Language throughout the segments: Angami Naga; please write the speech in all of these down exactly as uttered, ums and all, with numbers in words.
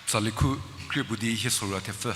Tsali khu krie puo di hie sorou thepfü.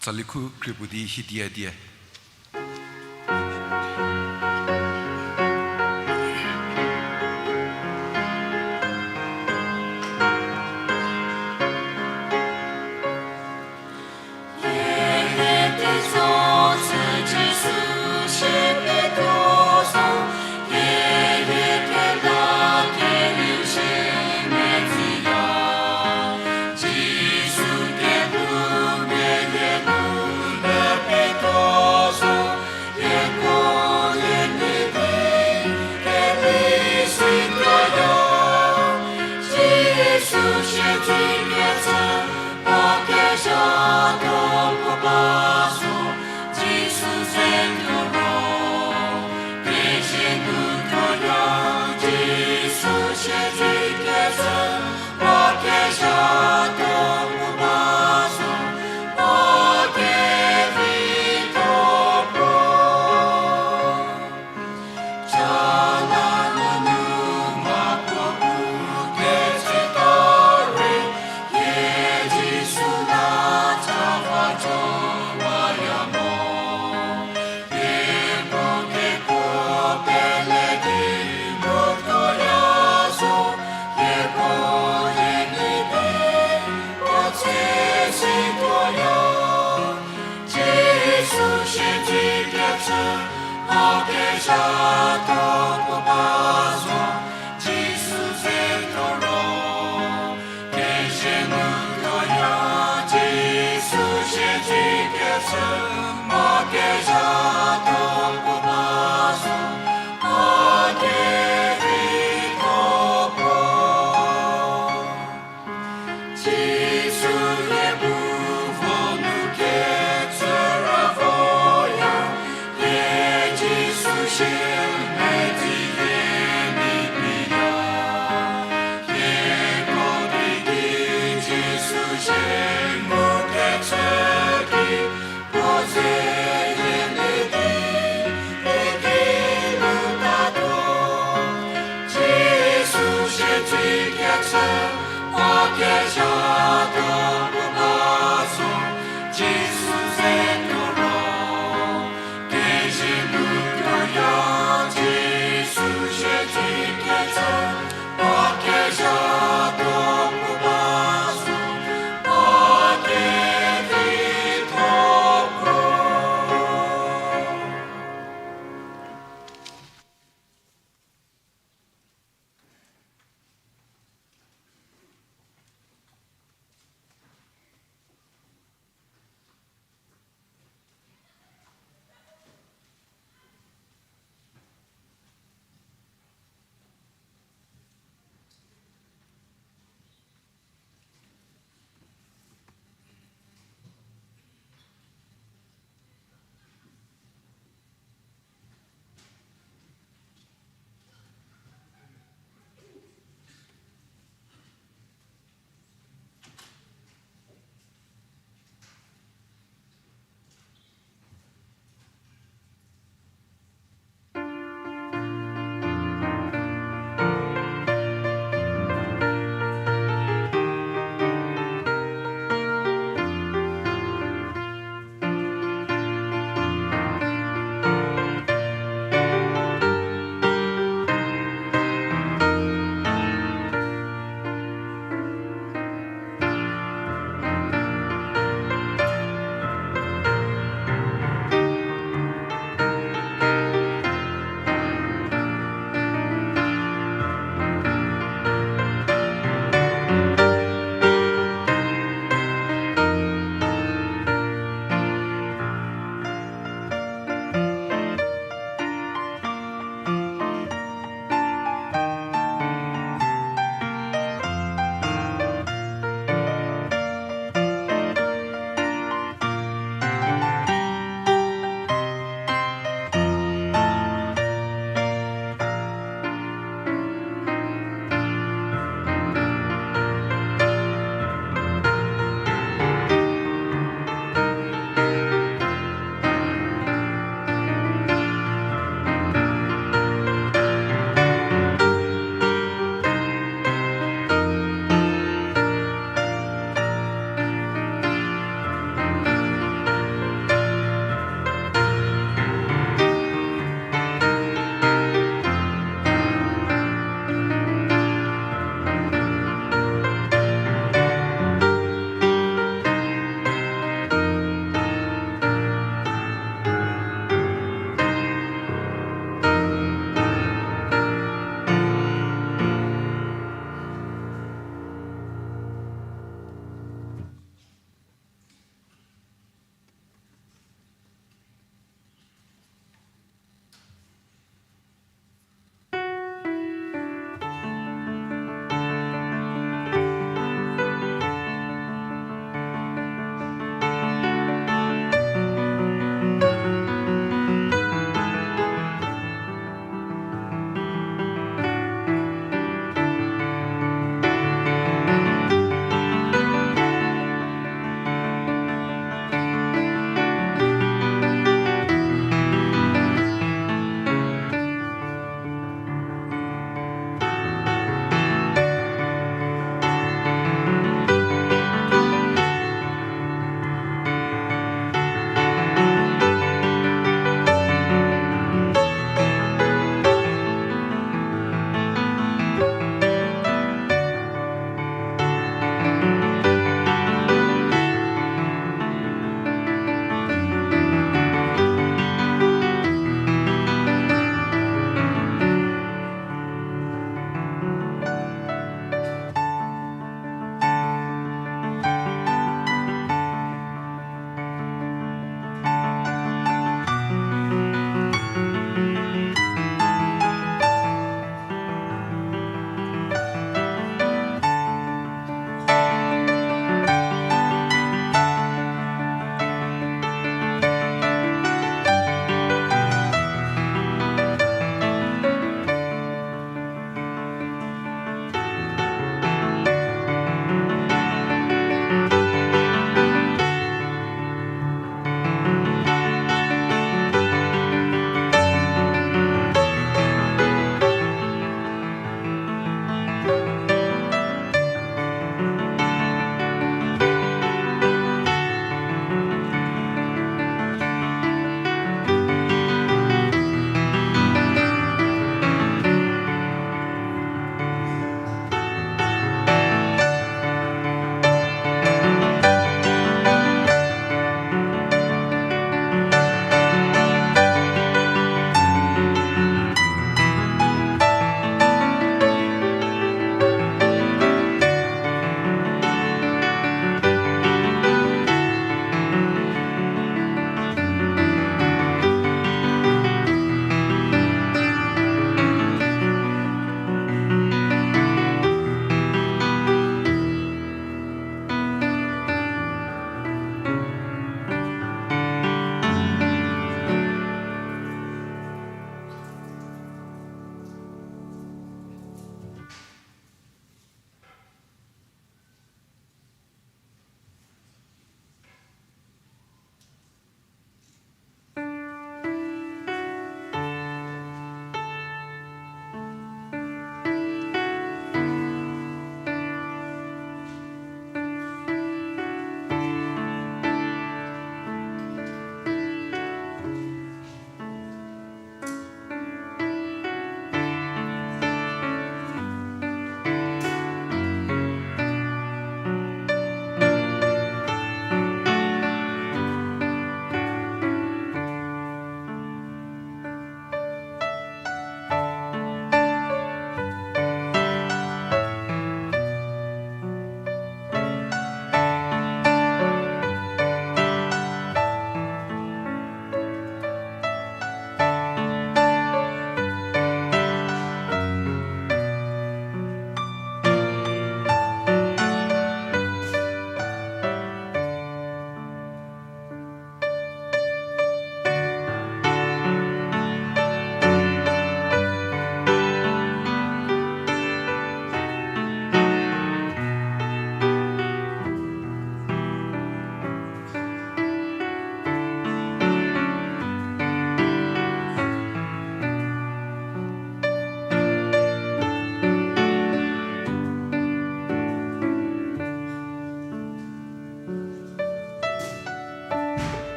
Tsali khu krie puo di hie dia die.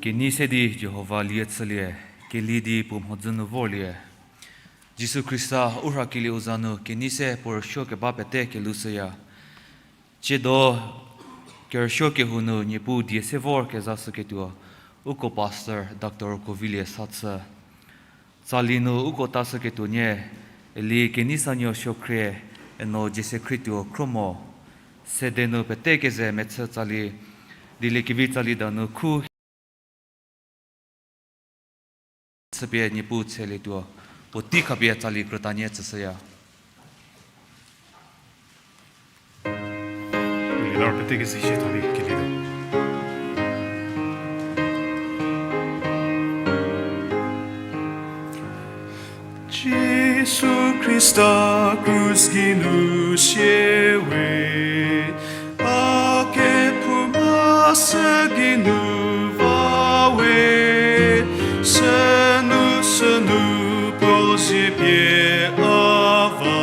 Kenei se di Jihova lie chülie, keli di puo mhodzü nu vorlie. Jisu Khrista u rhakelieu za nu kenei se puo rüsuo keba pete kelou shüya. Tsiedo kerüsuo kehou nu Niepuu die se vor kezashüketuo, uko pastor Doctor Kovilie Sachü. Tsali nu uko tashüketuo nie, Eli Keneisanuo Suokhrie, eno Jese Khrietuo Khromo. Sede nu pete keze mechü tsali, Dieliekevi tsali danu khu chüpie Niepuu tselietuo, puotei khapie tsali krütanie tsüshüya. Lar pete keze sie tha di kelieu. Jisu Khrista krus geinu sie we, a kephouma sü geinu va we, sünu sünu puo zie pie a va,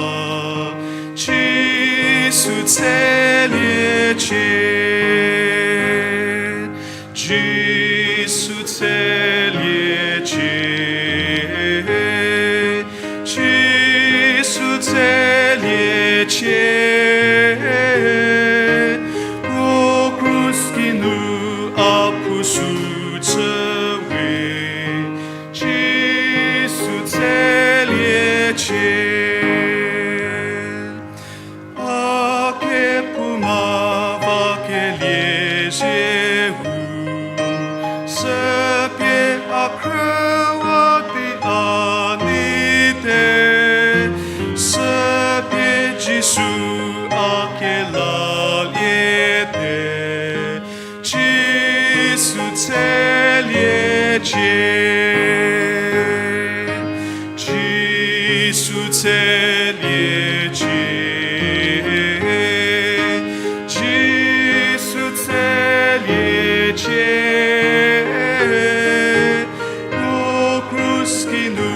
Jisu tselie cie, Jisu tselie cie, Jisu tselie cie, puo krus geinu a phou sü chü we, Jisu tselie cie. A kephouma va kelie zhie u, süpie a khrüwa di a neite, süpie Jisu a kelaliete, Jisu tselie cie, Jisu tselie cie, Jisu tselie cie, puo krus geinu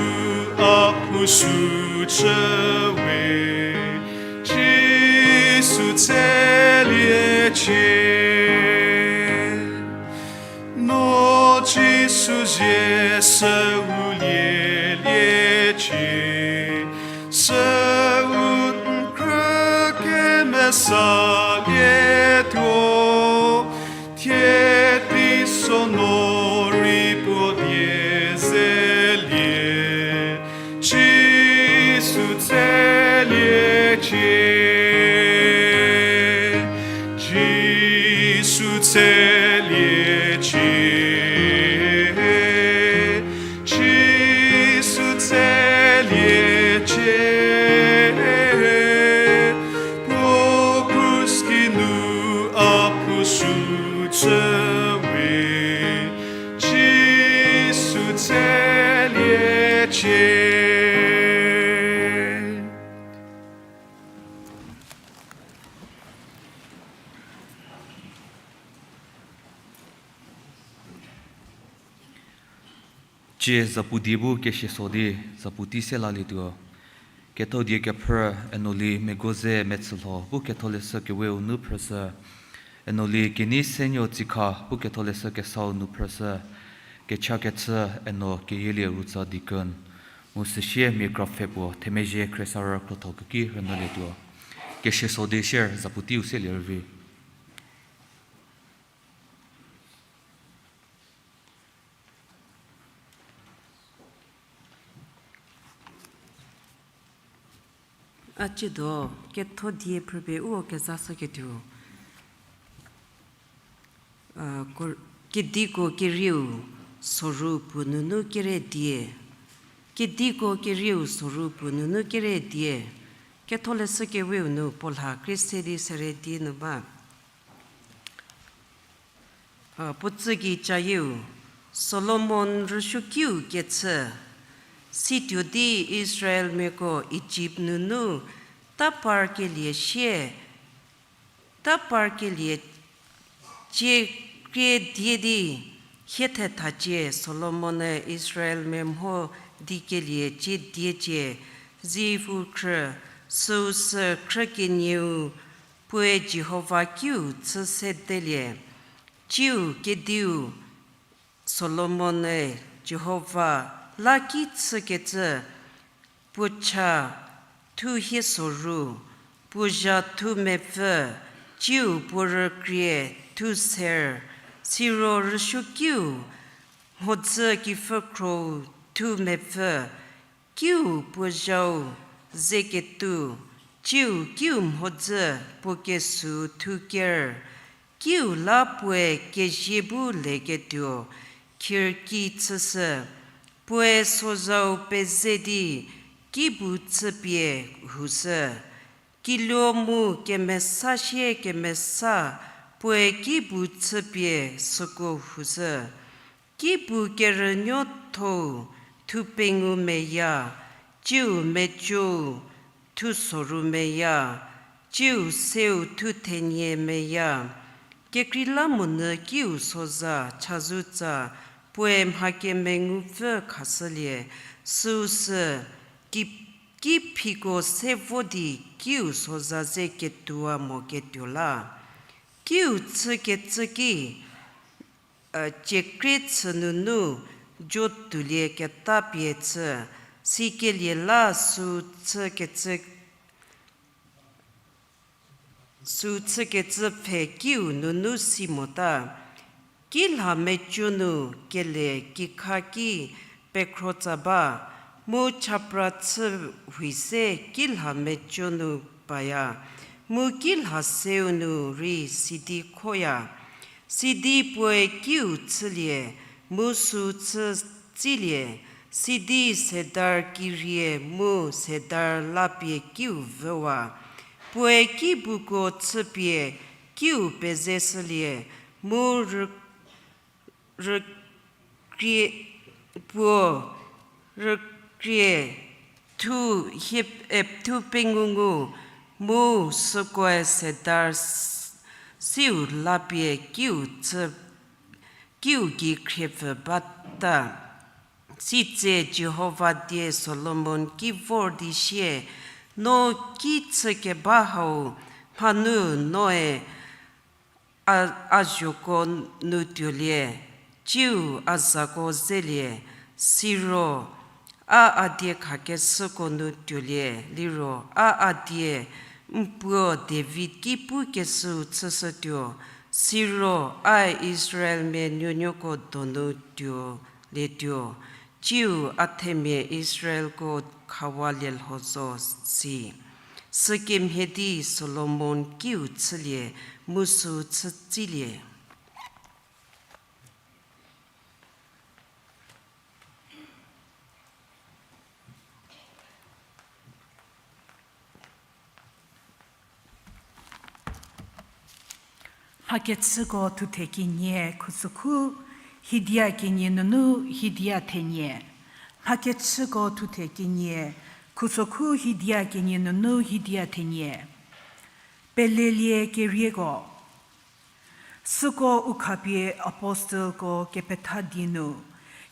a phou sü chü we, Jisu tselie cie. No Jisu zie süu lielie cie, süu n khrü kemesalietuo, thie teiso no rei puo die zelie, Jisu tselie cie, Jisu tselie cie, Jisu tselie cie, puo krus geinu a phou sü chü we, Jisu tselie cie. Tsie zapu die bu kesieso di zapu tei se lalietuo. Ketho die kephrü, Enoli Megoze Mechülho bu Ketholeshü Keweu nu phrüshü, Enoli Keneisenuo Tsikha bu Ketholeshü Kesau nu phrüshü, kechakechü Eno Keyielie Rutsa deacon, mu süsie mia krapfhe puo themezhie khriesarü krotho keki rünyülietuo. Kesieso di sier zapu teiu selie rüvi. A tsiedo, ketho die phrüpie uko kezashüketuo, ko-, Kediko Kerieu soru puo nunu kere die. Kediko Kerieu soru puo nunu kere die. Ketholeshü Keweu nu puo lha krie se di sere die nu ba. Puo tsü gei cayieu, Solomon rüsuokiu kechü. Situo di Israelmiako Ijipt nunu ta parkelie sie, ta parkelie cie krie die di, Hie thethacie, Solomon-e Israelmia mho dikelie cie diecie, zivu khrü, süu sü khrü kenieu puoe Jihova kiu chü sedelie. Tsiu kediu Solomon-e Jihova la ki chükecü, puo cha thu hie soru, puo zha thu mepfü, tsiu puo rükrie thu ser, siro rüsuokiu mhodzü kipfhükhro-u thu mepfü, kiu puo zhau ze ketu, tsiu kiu mhodzü puo kesuo thu ker, kiu la puoe kezie bu leketuo khirki chüshü, puoe sozhau peze di ki bu chüpie hushü. Kiluo mu kemesa sie kemesa puoe ki bu chüpie süko hushü. Ki bu kerünuothou thu pengu meya, tsiu meco-u thu soru meya, tsiu seu thu thenie meya. Kekreilamonyü kiu soza chazou tsa puoe mha kemengupfü khashülie, süu sü ki, ki phiko se vo di kiu soza ze ketuowa mo ketuo la. Kiu chükecü ki, ciekrie chü nunu jo tuolie keta pie chü, sikelie la süu chükecü süu chükecü pfhe kiu nunu si mota. Ki lha meco nu kele kikha ki pekhro tsa ba, mu chapra chü hui se ki lha meco nu paya, mu ki lha seu nu rei sidi khoya. Sidi puoe kiu chülie, mu süu chü tsilie, sidi sedar kirie mu sedar lapie kiu vüwa. Puoe ki buko chüpie kiu pezeshülie, mu rü, rükrie, puo rükrie thu hie, e, thu pengu ngu, mu sükoe sedar s, siu lapie kiu chü, kiu gei khriepfü bata. Sitse Jihova die Solomon ki vor di sie, No ki chükeba hau mhanu noe a, a zhoko nu tuolie, tsiu a zako zelie, siro a a die khakeshüko nu tuolie, liro a a die n puo David ki pukeshüu chüshütuo, siro a Israelmia nuonuoko donu tuolietuo, tsiu a themia Israelko khawalie lho zo si. Sükemhie di Solomon kiu chülie, mu süu chü tsilie. Mhakechüko thuthe kenie khusükhu, hiedia kenie nunu hiedia thenie. Mhakechüko thuthe kenie khusükhu, hiedia kenie nunu hiedia thenie. Pelelie kerieko. Süko u khapie apostelko kepetha die nu,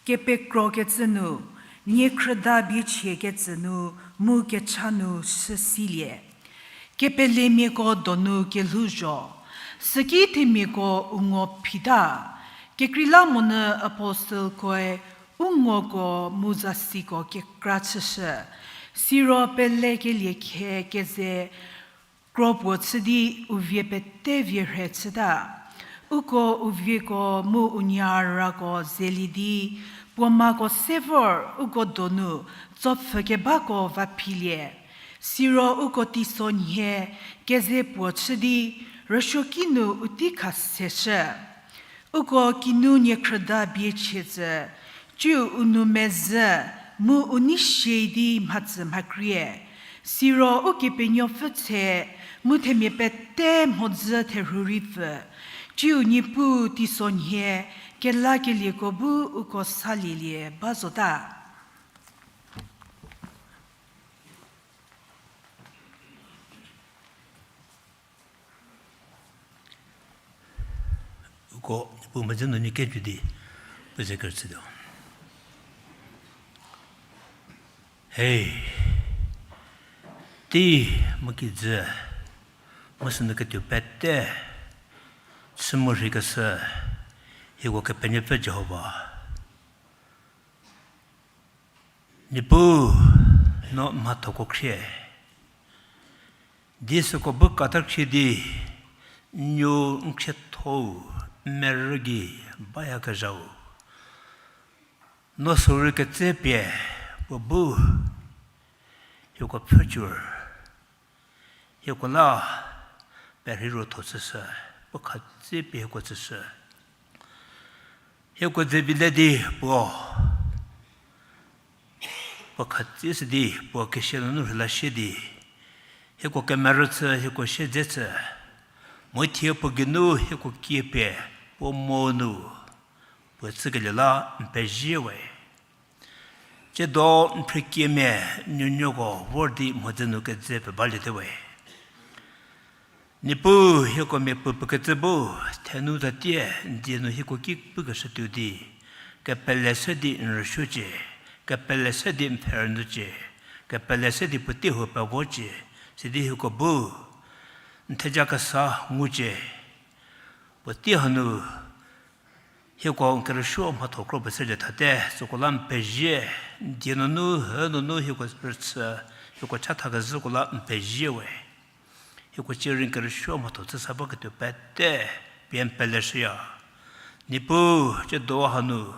kepekrokecü nu, niekhrüda biechiekecü nu, mu kecha nu shüsilie. Kepelemiako donu kelhouzho, süki themiako u ngo phita, kekreilamonyü apostelkoe u ngoko mu zasiko kekra chüshü, siro pelekelie khe keze kro puo chü di u vie pete vie rhe chüta. Uko u vieko mu u nyarako zelie di, puo mako se vor uko donu tsopfhükebako va philie. Siro uko teisonhie keze puo chü di rüsuoki nu u tei kha seshü. Uko kinu niekhrüda biechie tsü, tsiu u nou mezhü mu u nei sie di mhatsü mhakrie. Siro Ukepenuopfü tse mu themia pete mhodzü therhu rei pfü, tsiu Niepuu teisonhie kelakelieko bu uko salielie ba zota. Uko Niepuu mhodzü nu nie kecü di, Puo ze kerüchütuo. He, tei mu kijü, mu sünu ketuo pete, chü mu rheikeshü, hieko Kepenuopfü Jihova. Niepuu, no mhathoko khrie. Di süko bu kata khrie di, n nuo n khriethou, merü gei bayakezhau. No sürei ketse pie, puo bu, hieko pfhücü, hieko la, perhei ruotho chüshü, puo khatsi pie hieko tsüshü. Hieko dze vile di puo, puo khatsi sü di puo kesia nunu rhüla shie di, hieko kemerü chü, hieko siedze chü, mu thie puo geinu hieko kie pie, puo mo nu, puo chükelie la n pezie we. Tsiedo n phrükiemia nuonuoko vor di mhodzü nu kedze pie baliete we. Niepuu hieko mia puo pukecü bu, thenu zatie n die nu hieko ki pukeshütuo di, kepele se di n rüsuocie, kepele se di n pfhe rünyücie, kepele se di puotei huo pevocie, sidi hieko bu n theja kesa ngucie. Puotei hanu hieko n kerüsuo mhatho kro puo sede thate, süko la n pezie, n die nunu, hü nunu hieko rüchü, hieko chatha kezhüko la n pezie we. Hieko cie rei n kerüsuo mhatho chüsa baketuo pete, pie n peleshüya. Niepuu, tsiedo hanu,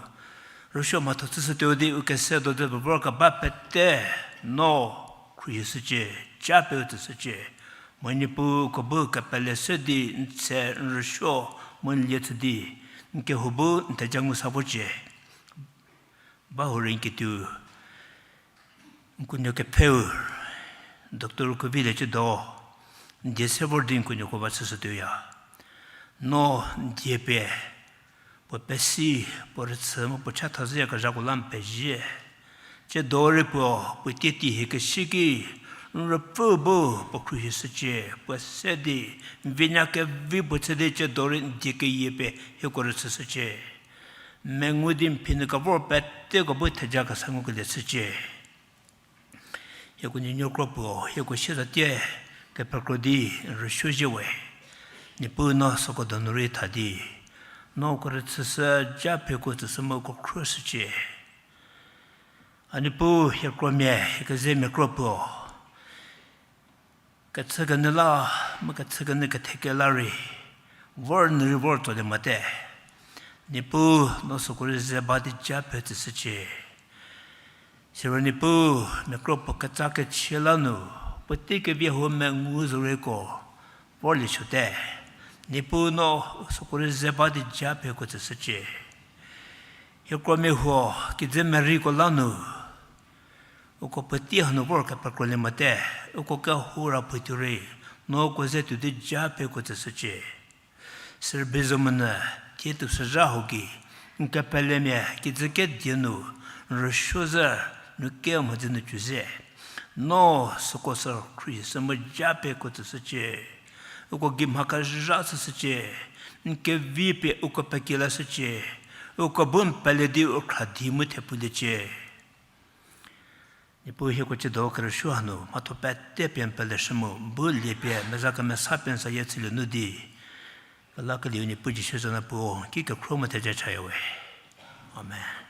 rüsuo mhatho chüshütuo di u kese do dze vorkeba pete, no khruohishücie, japie u tsüshücie. Mu Niepuu uko bu kepele se di n tse n rüsuo mu n lie chü di, n kehou bu n theja ngu sa vocie. Bahurei n kituo, n kunuo kepfheu, Doctor Kovilie tsiedo, n die se vor di n kunuoko va chüshütuoya. No n die pie, puo pesi, puo rüchü mu puo chatha zhüyakezhako la n pezie. Tsiedo rei puo, puo tie tei hie kesi ki, n ruopfü bu puo khruohishücie, puo se di, n vinya kevi puo chü di tsiedo rei n die keyie pie hieko rüchüshücie. Mengu di n phi nu kevor peteko bu theja kesa ngukelie chücie. Hieko nuonuo kro puo, hieko siezatie kepekro di n rüsuo zhie we. Niepuu no süko donu rei tha di, no uko rüchüshü, japie uko tsüshü mu uko khruoshücie. A Niepuu hie kromia, hie kezemia kro puo, kechükenyü la, mu kechükenyü kethekela rei, vor nu rei vor tsolie mote. Niepuu no süko rei ze ba di japie tsüshücie. Siro Niepuu, mia kro puo ketsa kechie la nu, puotei kevie huo mengu zoreiko, vorlie chüte. Niepuu no süko rei ze ba di japie uko tsüshücie. Hie kromia huo, kijü mereiko la nu, uko puotei hanu vor kepekrolie mote, uko kehou ra puotuo rei, no uko ze tuo di japie uko tsüshücie. Siro Bizomonyü, thie tuo shüzha hau ki, n kepelemia kijü kedie nu, n rüsuo zhü, nu ke mhodzü nu cü ze. No süko sü khruohishü mu japie uko tsüshücie. Uko gei mha kezha shüshücie. N kevi pie uko pekielashücie. Uko bu n pele di u khra di mu thepfuliecie. Niepuu hieko tsiedo kerüsuo hanu mhatho pete pie n peleshü mu bu lie pie meza kemesa pie n sayie chülie nu di, kelakelieu Niepuu Jisu za nu puo ki kekhro mu theja chaya we. Amen.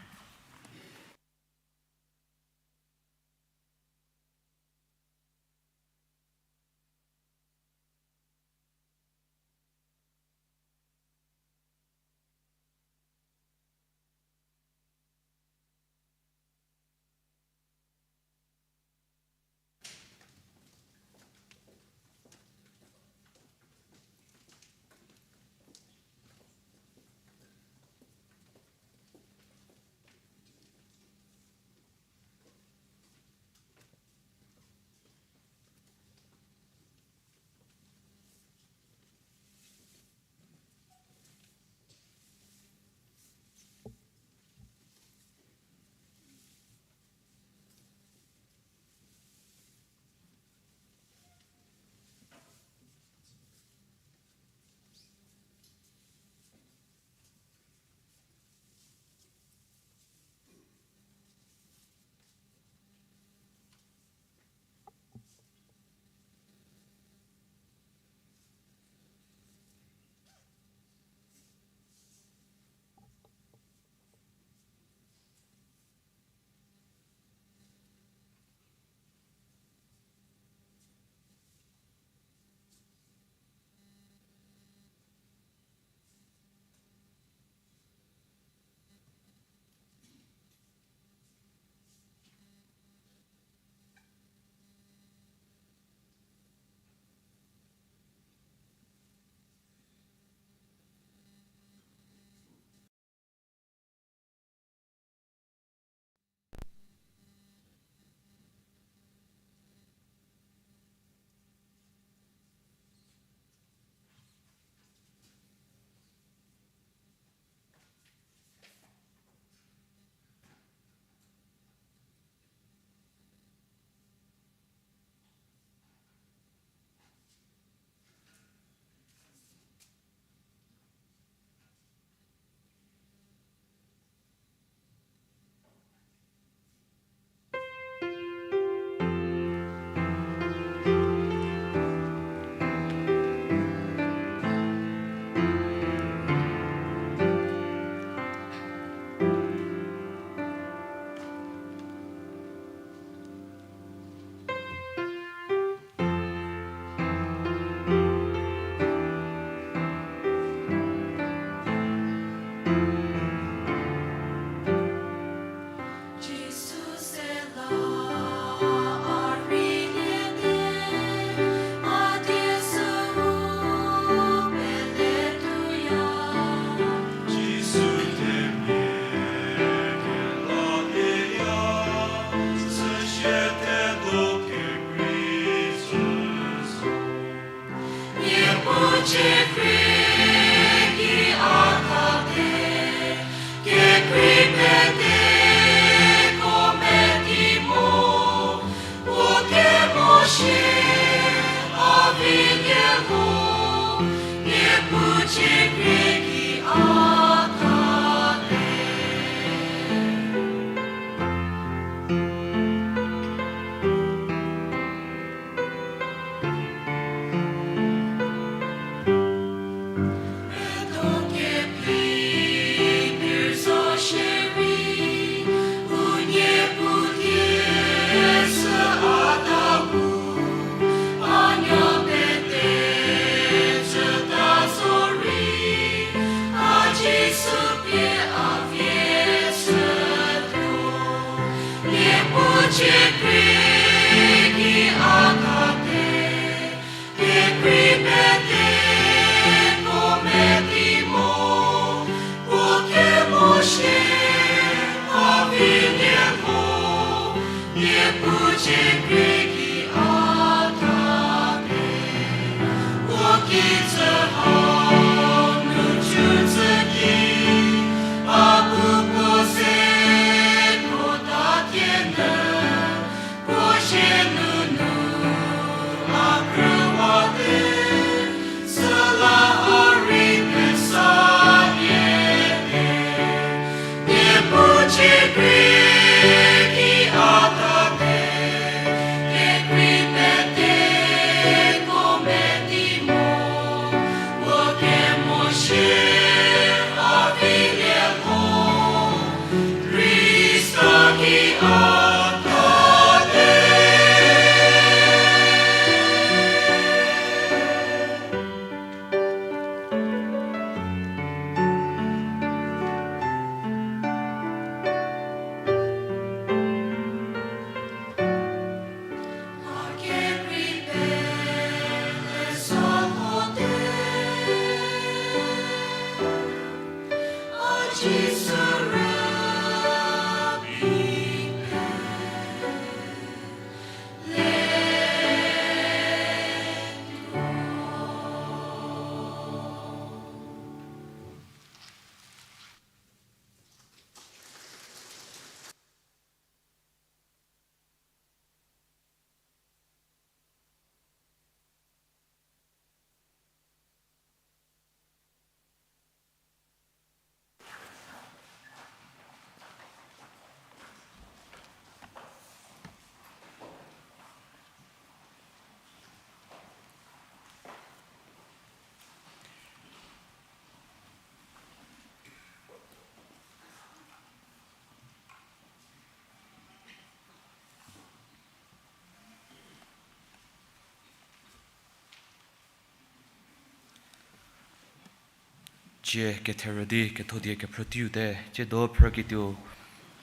Cie ketherü di kethodie kephrüteiu te, tsiedo phrüketuo,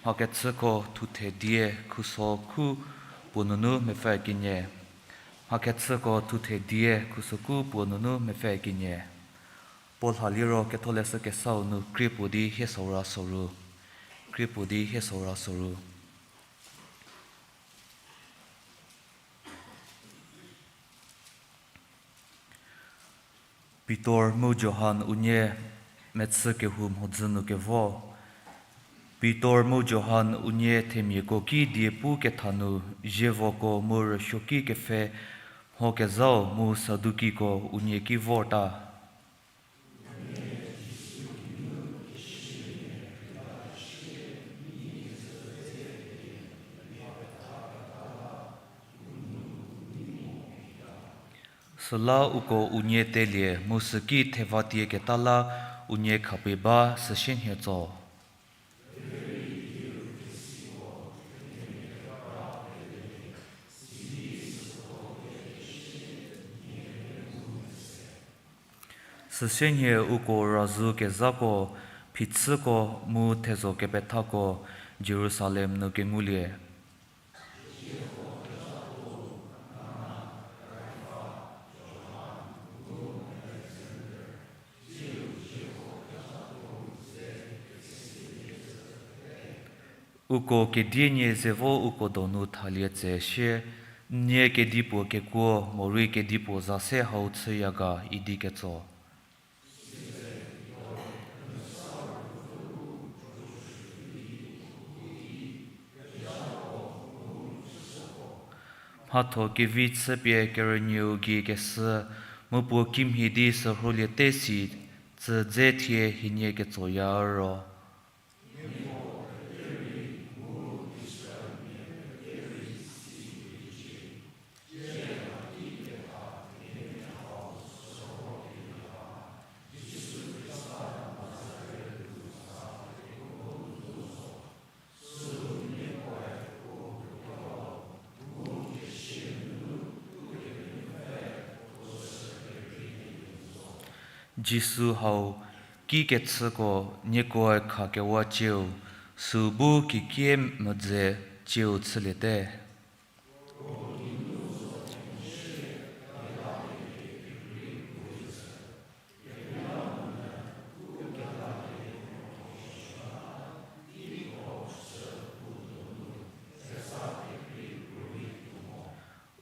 Mhakechüko thuthe die khuso khu puo nunu mepfü kenie. Mhakechüko thuthe die khuso khu puo nunu mepfü kenie. Puo lha liro Ketholeshü Kesau nu krie puo di hie saura soru. Krie puo di hie saura soru. Pitor mu Johan unie mechü kehou mhodzü nu kevo. Pitor mu Johan unie themiako ki die pu ketha nu, zievoko mu rüsuoki kepfhe mho kezhau mu Sadukiko unie ki vorta. Süla uko unie telie mu süki theva tieketa la unie khapie ba süsienhie tso. Süsienhie uko razou kezhako, phichüko mu thezho kepethako Jerusalem nu kengulie. Uko kedie nie ze vo uko donu thalie tse sie, n nie kedipuo kekuo morei kedipuo za se hau chüya ga idi ketso. Mhatho kevi chüpie kerünieu gei kesü, mu puo kimhie di sürhuliete si, tsü dze thie hienie ketsoya ro. Jisu hau, kikechüko niekoe khakewa cieu, süu bu kikie mvüdze cieu chüliete.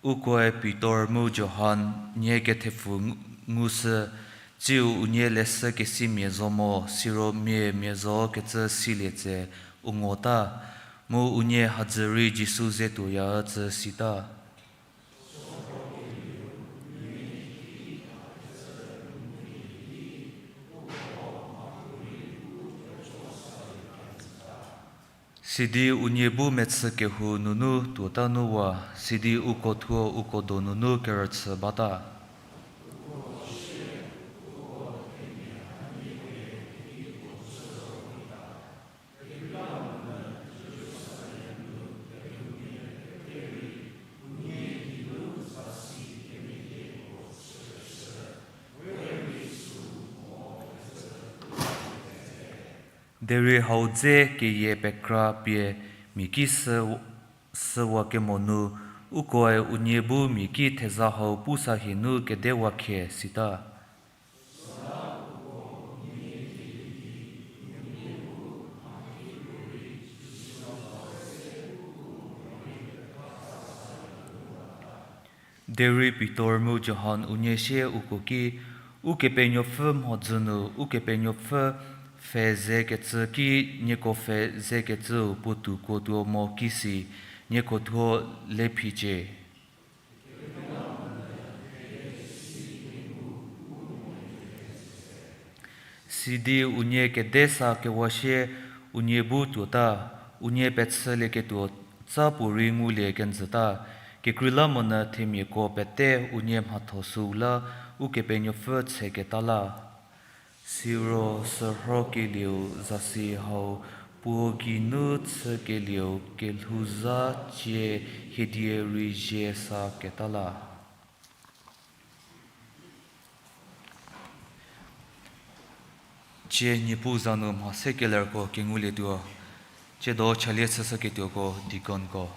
Ukoe Pitor mu Johan nie kethepfu ngu-, ngushü, tsiu unie leshü kesimia zo mo, siro mia mia zo kecü silie tse u ngota, mu unie hadzü rei Jisu ze tuoya ücü sita. Sidi unie bu mechü kehou nunu tuota nu wa, sidi uko thuo uko donunu kerüchü bata. Derei hau dze keyie pekra pie mia ki shü, shüwa kemo nu, ukoe unie bu mia ki theza hau pusa hienu kedewa khe sita. Derei Pitor mu Johan unie sie uko ki, Ukepenuopfü mhodzü nu Ukepenuopfü pfhe ze kecü ki nieko pfhe ze kecüu puotou kuotuo mo kisi, nieko thuo le phicie. Sidi unie kede sa kewa sie unie bu tuota, unie pechülieketuo tsa puorei ngulie kenjüta, kekreilamonyü themiako pete unie mhatho süu la Ukepenuopfü tseketa la. Siro sürhokelieu zasi hau puo geinu chükelieu kelhouzha cie hiedie rei zie sa keta la. Cie Niepuu za nu mha se kelerko kengulietuo, tsiedo chalie chüshüketuoko deaconko.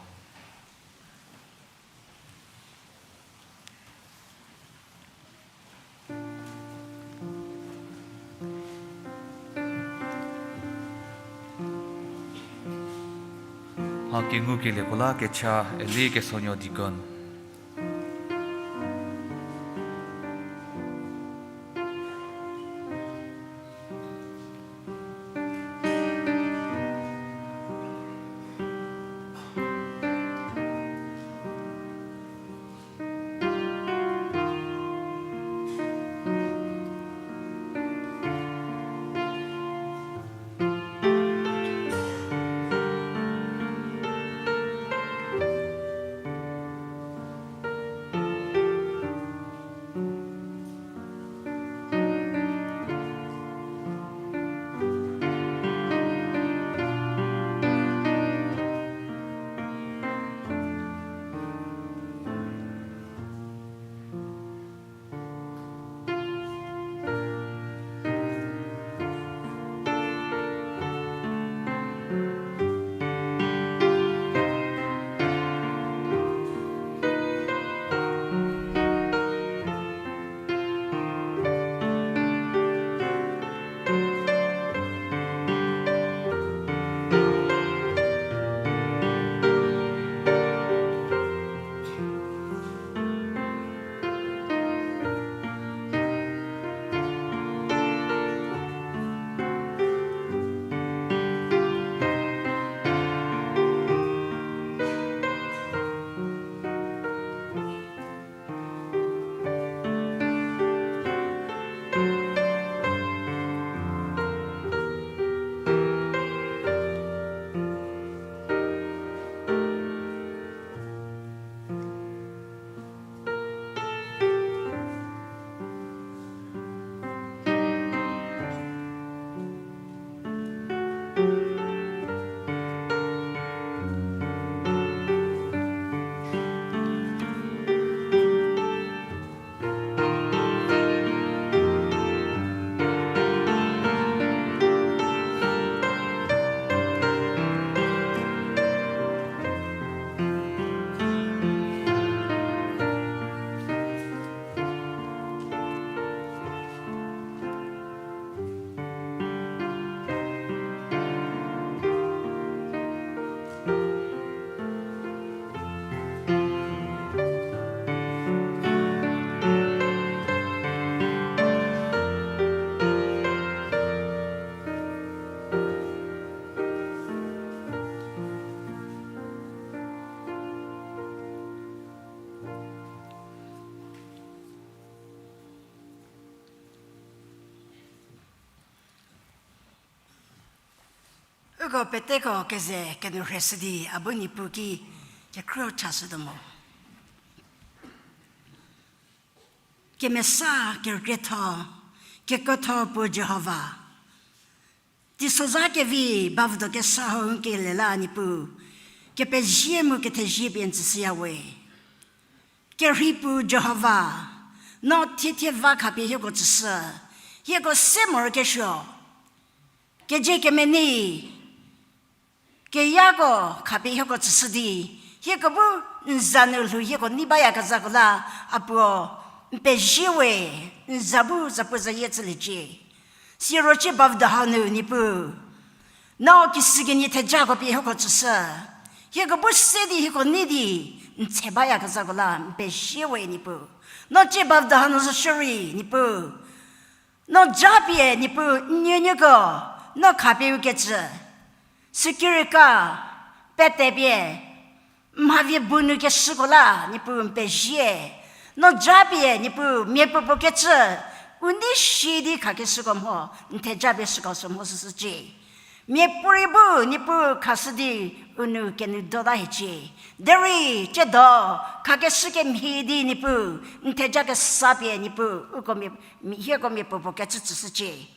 Mha kengukelieko la kecha Eli Kesonuo deacon. Uko peteko keze kenou rheshü di a bu Niepuu ki kekhro chashütuo mo. Kemesa kerükrietho, kekuotho puo Jihova. Teisozha kevi bavüdo kesa hau n kele la Niepuu, kepezie mu kethezie pie n tsüshüya we. Kerhei puo Jihova, no thiethie va khapie hieko tsüshü, hieko se morokesuo. Keje kemenei, keyako khapie hieko tsüshü di, hieko bu n za nu lhou hieko nei bayakezhako la, a puo, n pezie we, n za bu zapu zayie chüliecie. Siro cie bavüdo hanu Niepuu, no kisükenyie thejako pie hieko tsüshü, hieko bu se di hieko nei di, n tshe bayakezhako la n pezie we Niepuu. No cie bavüdo hanu zo shierei Niepuu, no japie Niepuu n nuonuoko, no khapie u kecü security ka pete pie mhavie bu nu keshüko la Niepuu n pezie. No japie Niepuu miapuopuo kecü u nei shi di khakeshüko mho, n theja pie shüko sü mho süshücie. Miapuorei bu Niepuu khashü di u nu kenou dota hiecie. Derei ciedo khakeshü kemhie di Niepuu, n theja kesa pie Niepuu uko mia, hieko miapuopuo kecü tsüshücie.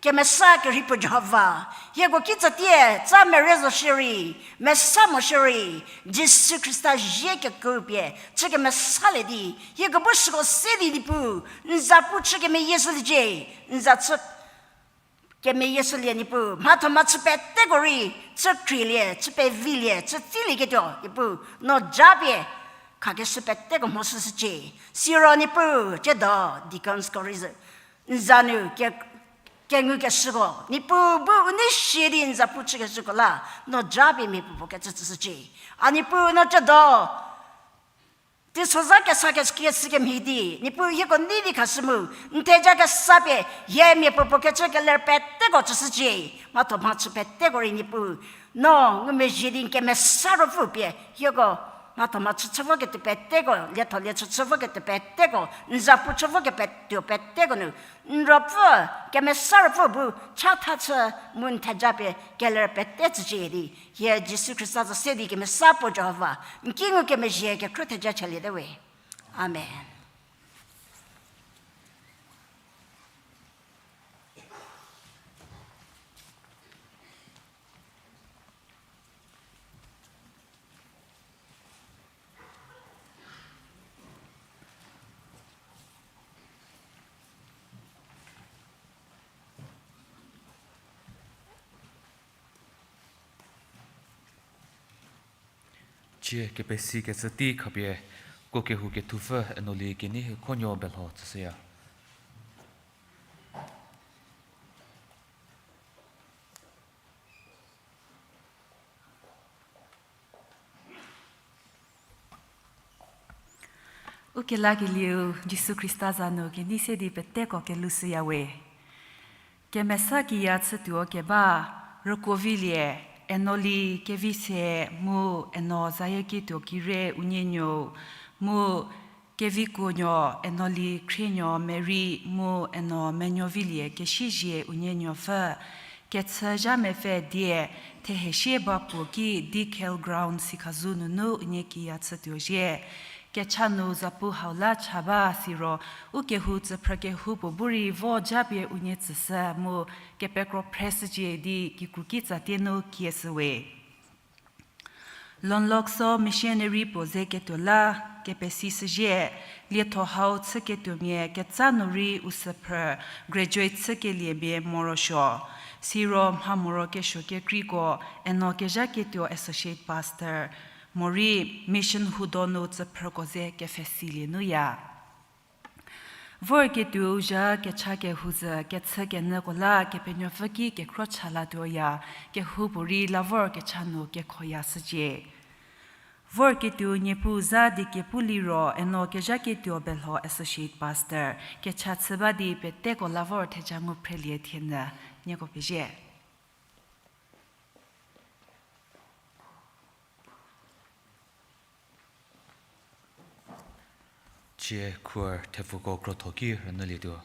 Kemesa kerhei puo Jihova, hieko kitsatie tsa mere zo shierei, mesa mo shierei, Jisu Khrista zie kekuo pie chü kemesalie di, hieko bu süko se di Niepuu, n za pu chü kemeyie shüliecie, n za chü kemeyie shülie Niepuu, mhathomha chü peteko rei, chü khrielie, chü pevilie, chü tsilieketuo Niepuu, no japie khakeshü peteko mho süshücie. Siro Niepuu ciedo deaconsko rei n za nu ke, kengukeshüko Niepuu bu u nei shi di n za pu chükeshüko la, no japie miapuopuo kecü tsüshücie. A Niepuu no ciedo teisozha kesa kesi kemhie di Niepuu hieko nei di khashü mu, n theja kesa pie hie miapuopuo kecü keler peteko tsüshücie. Mhathomha chü peteko rei Niepuu, no ngumezhie di n kemesa ruopfü pie hieko mhathomha chü chü voketuo peteko, lietho lie chü chü voketuo peteko, n za pu chü voketuo peteko nu n ruopfü, kemesa ruopfü bu chatha chü mu n theja pie keler pete tsücie di, hie Jisu Khrista zo se di kemesa puo Jihova, n ki ngukemezhie kekhro theja chaliete we. Amen. Cie kepesikecü tei khapie, ko kehou kethupfü Enoli Kenei Khuonuo belho tsüshüya. Ukelakelieu Jisu Khrista za nu kenei se di peteko kelushüya we. Kemesa kiya chütuo keba, rükuovilie, Enoli Kevise mu Eno Zayieketuo Kire unienuo, mu Kevikuonuo Enoli Khrienuo Mary mu Eno Menuovilie Kesiezie unienuopfü, kechü zha mepfü die, thehesie ba puo ki Decal Ground Sikhazu nunu unie kiya chütuo zhie. Kecha nu zapu hau la cha ba siro, ukehou tsüphrü kehoupuo bu rei vo japie unie tsüshü mu kepekro phreshücie di kikru kitsa tie nu kieshüwe. Longloksü missionary puo ze ketuo la kepesishüzhie, lietho hau chüketuomia ketsa nu rei u süphrü graduate chükeliemia morosuo. Siro mha morokesuo kekreiko Eno Kezhaketuo Associate Pastor morei mission hudo nu tsüphrüko ze kepfhesilie nuya. Vorketuo zha kecha kehou zhü kechükenyüko la Kepenuopfü ki kekhro cha latuoya, kehoupuorei la vor kecha nu kekhoya shücie. Vorketuo Niepuu za di kepu liro Eno Kezhaketuo Belho Associate Pastor kecha chü ba di peteko la vor theja ngu phrelie thienyü, nieko pezie. Cie choir thepfuko krotho ki rünyülietuo.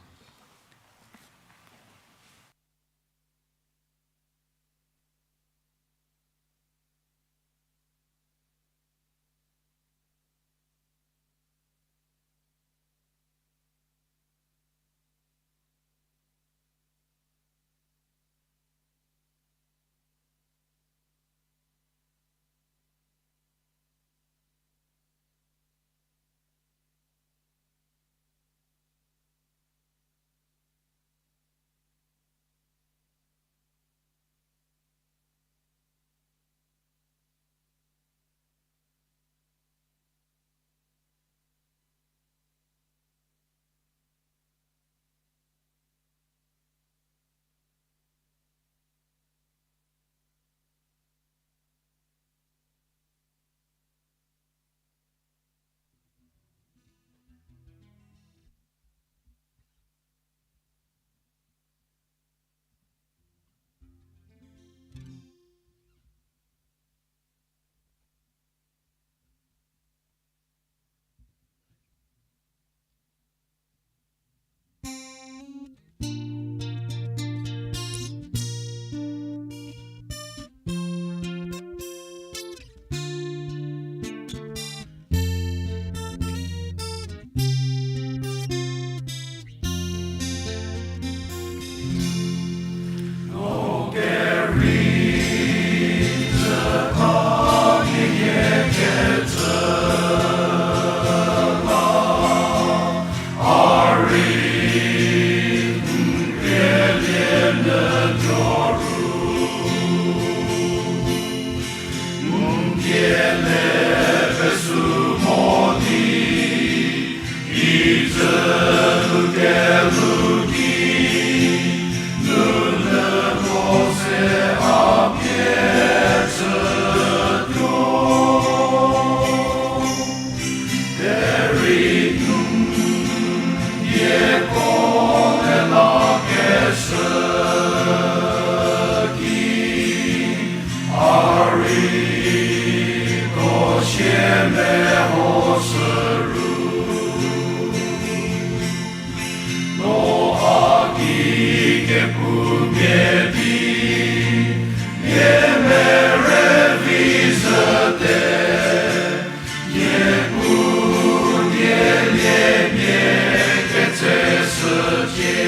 No a ki kepumia di, nie mere vi zhüte, nie pu nie lie nie ketseshücie.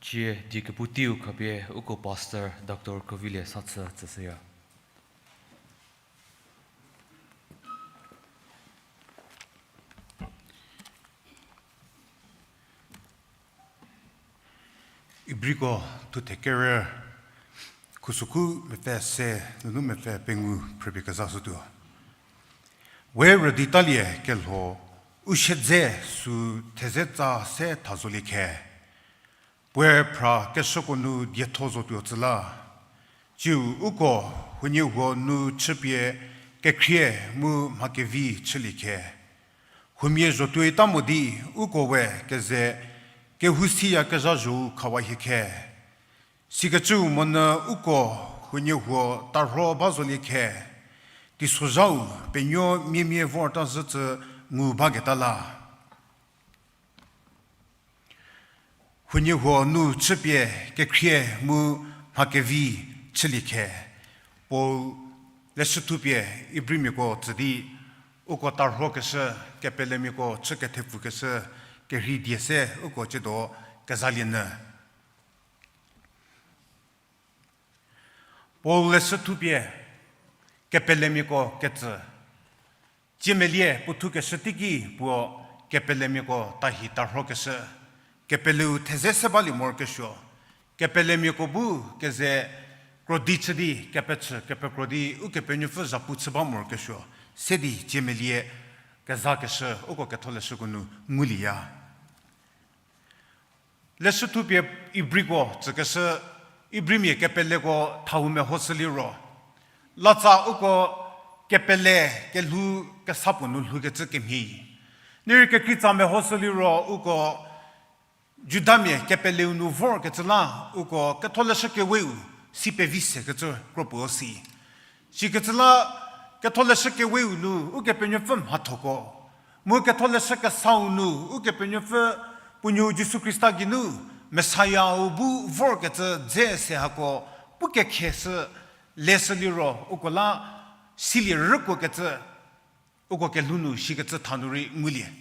Cie die kepu teiu khapie uko Pastor Doctor Kovilie Sathü tsüshüya. Ibriko thuthe kerü khusükhu mepfü se nunu mepfü pengou phrüpie kezashütuo. We rüdi talie kelho, u siedze sü theze tsa se tha zolie khe. Puoe phra keshüko nu dietho zotuo tsü la. Tsiu uko huoniehuo nu chüpie kekhrie mu mha kevi chülie khe. Huomia zotuoita mo di uko we keze kehousiyakezha zhou khawa hie khe. Sikecüu monyü uko huoniehuo tarho ba zolie khe. Teisozhau penuo miamia vorta zhücü ngu baketa la. Huoniehuo nu chüpie kekhrie mu mha kevi chülie khe. Paul leshü thupie Ibrimiako tsü di uko tarhokeshü, kepelemiako chü kethepfukeshü kerhei die se uko tsiedo kezalienyü. Paul leshü thupie kepelemiako ketsü. Tsiemelie puo thukeshü teiki puo kepelemiako tahi tarhokeshü. Kepeleu theze se balie morokesuo. Kepelemiako bu keze krodi chü di kepechü kepekro di Ukepenuopfü zhapu chü ba morokesuo. Se di tsiemelie kezakeshü uko ketholeshüko nu ngulieya. Leshü thupie Ibriko tsükeshü, Ibrimia kepeleko thau mehoshü liro, latsa uko kepele kelhou kesa puo nu lhoukecü kemhie. Nirei kekreitsa mehoshü liro uko Judamia kepeleu nu vorkecü la uko ketholeshü keweu si pevi sekecü kropuo si. Sikecü la ketholeshü keweu nu Ukepenuopfü mhathoko, mu ketholeshü kesau nu Ukepenuopfü puo nuou Jisu Khrista geinu Messiah-u bu vorkecü dze se hako pu kekheshü leshü liro uko la silie rükuokecü uko kelhou nu sikecü tha nu rei ngulie.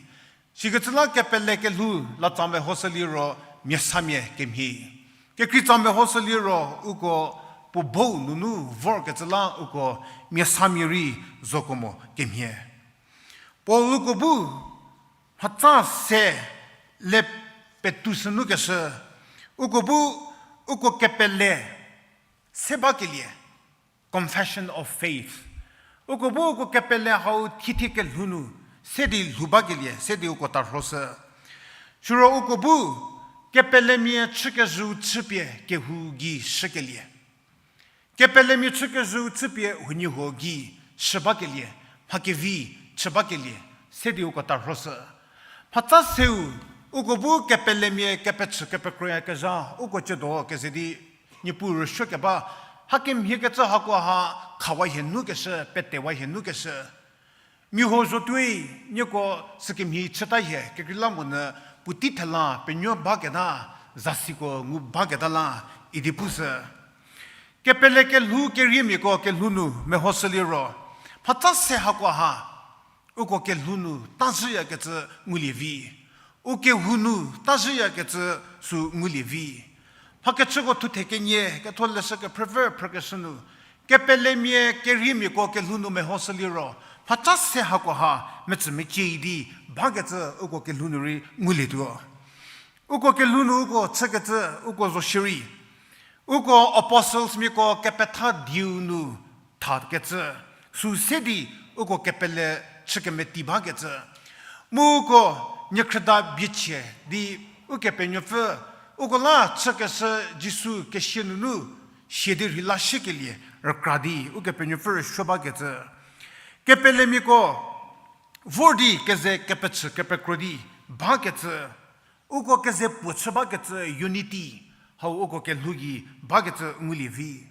Sikecü la kepele kelhou latsa mehoshü liro miasamia kemhie. Kekreitsa mehoshü liro uko puo bou nunu vorkecü la uko miasamia rei zoko mo kemhie. Paul uko bu mhatsa se le petu sünu keshü, uko bu uko kepele se bakelie, confession of faith. Uko bu uko kepele hau thiethie kelhou nu se di lhou bakelie, se di uko tarhoshü. Siro uko bu kepelemia chükezhüu chüpie kehou gei shükelie. Kepelemia chükezhüu chüpie huoniehuo gei shü bakelie, mha kevi chü bakelie, se di uko tarhoshü. Mhatsa seu, uko bu kepelemia kepechü kepekroyakezha, uko ciedo keze di Niepuu rüsuo keba, hakemhiekecü hako ha khawa hie nu keshü, petewa hie nu keshü. Mia huo zotuoi, nieko sükemhie chüta hie, kekreilamonyü puotei thela penuo baketa, zasiko ngu baketa la, idi pushü. Kepele kelhou keriemiako kelhou nu mehoshü liro, mhatsa se hako ha, uko kelhou nu ta zhüyakecü ngulie vi. U kehou nu ta zhüyakecü sü ngulie vi. Mhakechüko thuthe kenie ketholeshü kephrüpfü phrükeshü nu, kepelemia keriemiako kelhou nu mehoshü liro, mhatsa se hako ha metsümecie di bakecü uko kelhou nu rei ngulietuo. Uko kelhou nu uko chükecü uko zo shierei, uko apostlesmiako kepetha dieu nu thakecü, sü se di uko kepele chü kemeti bakecü. Mu uko niekhrüda biecie di Ukepenuopfü, uko la chükeshü Jisu kesia nunu sia di rheila shükelie rükra di Ukepenuopfü rüsuo bakecü. Kepelemiako vor di keze kepechü kepekro di bakecü. Uko keze puo chü bakecü unity, hau uko kelhou gei bakecü ngulie vi.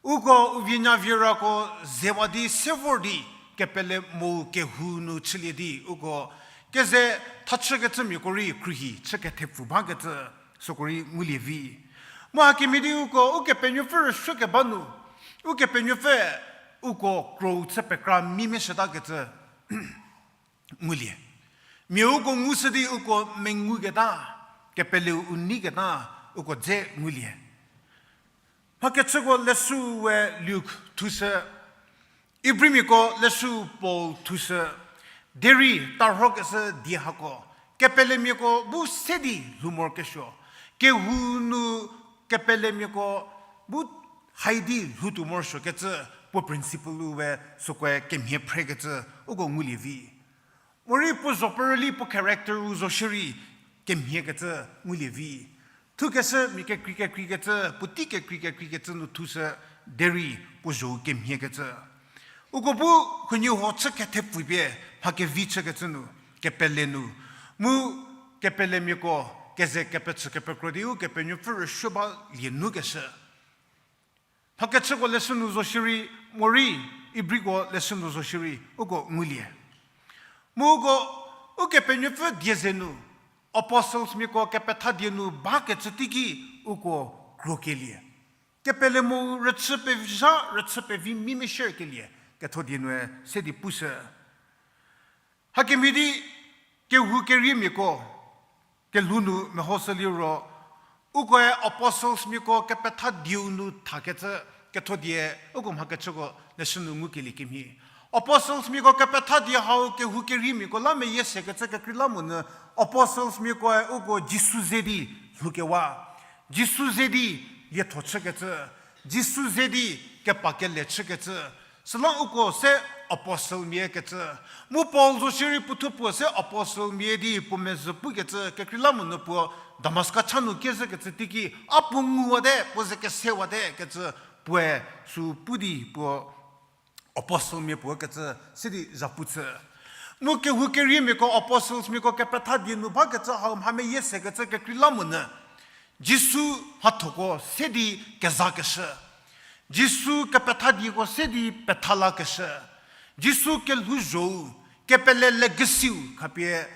Uko u vienya vierako zewa di se vor di kepele mu kehou nu chülie di uko keze thachükecümiako rei khruohi chü kethepfu bakecü süko rei ngulie vi. Mu hakemhie di uko Ukepenuopfü rüsuo keba nu, Ukepenuopfü uko krou chü pekra mi meshütakecü ngulie. Mia uko ngushü di uko menguketa, kepeleu u neiketa, uko dze ngulie. Mhakechüko leshü we Luk thushü, Ibrimiako leshü Paul thushü, derei tarhokeshü die hako, kepelemiako bu se di lhou morokesuo, kehou nu kepelemiako bu hai di lhou tuo morosuokecü, puo principle-u we sükoe kemhie phrekecü uko ngulie vi. Morei puo zho perüli puo character-u zo shierei kemhiekecü ngulie vi. Thukeshü mia kekrei kekreikecü, puotei kekrei kekreikecü nu thushü derei puo zho-u kemhiekecü. Uko bu huoniehuo chü kethepfupie mha kevi chükecü nu, kepele nu. Mu kepelemiako keze kepechü kepekro di Ukepenuopfü rüsuo balie nukeshü. Mhakechüko leshü nu zo shierei, morei Ibriko leshü nu zo shierei uko ngulie. Mu uko Ukepenuopfü die ze nu, apostlesmiako kepetha die nu bakecü teiki uko krokelie. Kepele mu rüchü pezha, rüchü pevi mi mesherkelie, ketho die nue se di pushü. Hakemhie di kehou keriemiako kelhou nu mehoshü liro, ukoe apostlesmiako kepetha dieu nu thakecü ketho die uko mhakechüko leshü nu ngukelie kemhie. Apostlesmiako kepetha die hau kehou keriemiako la meyie sekecü kekreilamonyü apostlesmiakoe uko Jisu ze di lhoukewa, Jisu ze di lietho chükecü, Jisu ze di kepa kele chükecü, süla uko se Apostle mia kecü. Mu Paul zo shierei puothuo puo se apostle mia di puo mezhü pukecü kekreilamonyü puo Damaska cha nu kezhükecü teiki, a puo nguwate, puo ze kesewate kecü puoe sü pu di puo apostle mia puo kecü se di zhapu chü. Mu kehou keriemiako, apostlesmiako kepethadie nu bakecü hau mha meyie sekecü kekreilamonyü, Jisu mhathoko se di kezakeshü, Jisu kepethadieko se di pethalakeshü, Jisu kelhouzhou, kepele legacyu khapie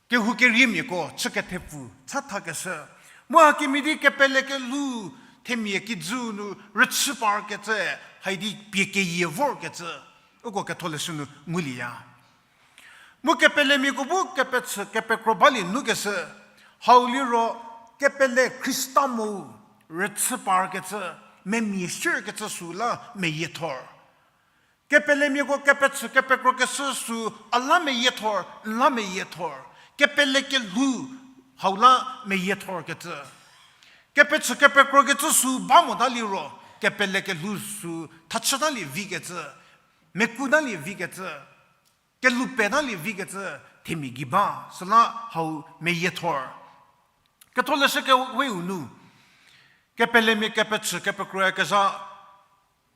kehou keriemiako chü kethepfu chathakeshü. Mu hakemhie di kepele kelhou themia kijüu nu rüchü parkecü, haidi pie keyie vorkecü, uko Ketholeshü nu ngulieya. Mu kepelemiako bu kepechü kepekro balie nukeshü, hau liro kepele Khrista mo rüchü parkecü, memia shierkecü süla meyiethor. Kepelemiako kepechü kepekrokeshü sü a la meyiethor, n la meyiethor. Kepele kelhou hau la meyiethorkecü. Kepechü kepekrokecü sü ba mota liro, kepele kelhou sü thachütalie vikecü, mekuotalie vikecü, kelhou petalie vikecü themia gei ba, süla hau meyiethor. Ketholeshü kewe-u nu, kepelemia kepechü kepekroyakezha,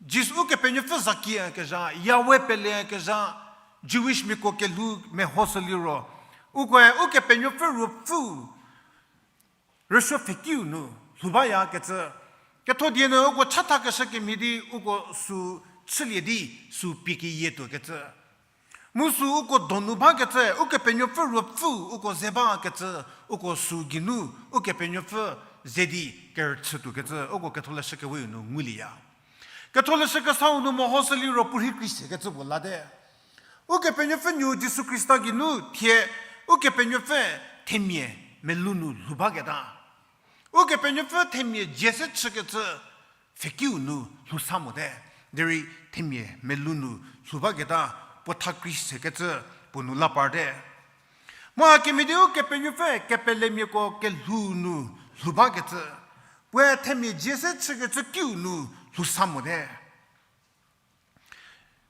Jisu Ukepenuopfü zakiyakezha, Yahweh peleyakezha, Jewishmiako kelhou mehoshü liro, ukoe Ukepenuopfü Ruopfüu rüsuo pfhekiu nu lhou bayakecü. Kethodie nu uko chathakeshü kemhie di uko sü chülie di sü pie keyietuokecü. Mu sü uko donu bakecü, Ukepenuopfü Ruopfüu uko ze bakecü, uko sü geinu Ukepenuopfü ze di kerüchütuokecü, uko Ketholeshü kewe-u nu ngulieya. Ketholeshü kesau nu mehoshü liro puorhi krisekecü puo late. Ukepenuopfü nuo Jisu Khrista geinu thie Ukepenuopfü themia melou nu lhou baketa. Ukepenuopfü themia dzie se chükecü pfhekiu nu lhou sa mote. Derei themia melou nu lhou baketa puo tha krisekecü puo nu la parte. Mu hakemhie di Ukepenuopfü kepelemiako kelhou nu lhou bakecü, puoe themia dzie se chükecü kiu nu lhou sa mote.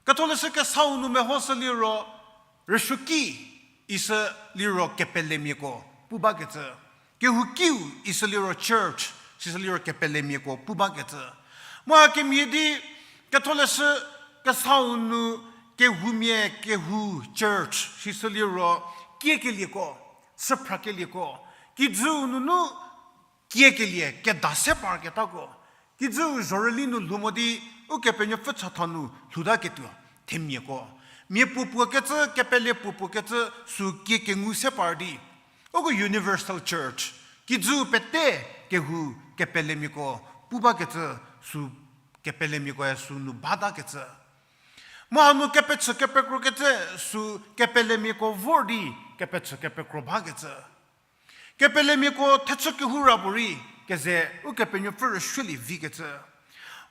Ketholeshü kesau nu mehoshü liro, rüsuoki isü liro kepelemiako pu bakecü. Kehoukiu isü liro church, sisü liro kepelemiako pu bakecü. Mu hakemhie di Ketholeshü kesau nu kehoumia kehou church, sisü liro kiekelieko, süphrakelieko, kijüu nunu kiekelie keda se parketako, kijüu zhorüli nu lhou mo di Ukepenuopfü chatha nu lhouta ketuo themiako, mia puopuo kecü, kepele puopuo kecü sü kie kengu se par di, uko universal church, kijüu pete kehou kepelemiako pu bakecü, sü kepelemiakoe sü nu batakecü. Mu hanu kepechü kepekrokecü sü kepelemiako vor di kepechü kepekro bakecü. Kepelemiako thechü kehou ra puorei keze Ukepenuopfü rüsuolie vikecü.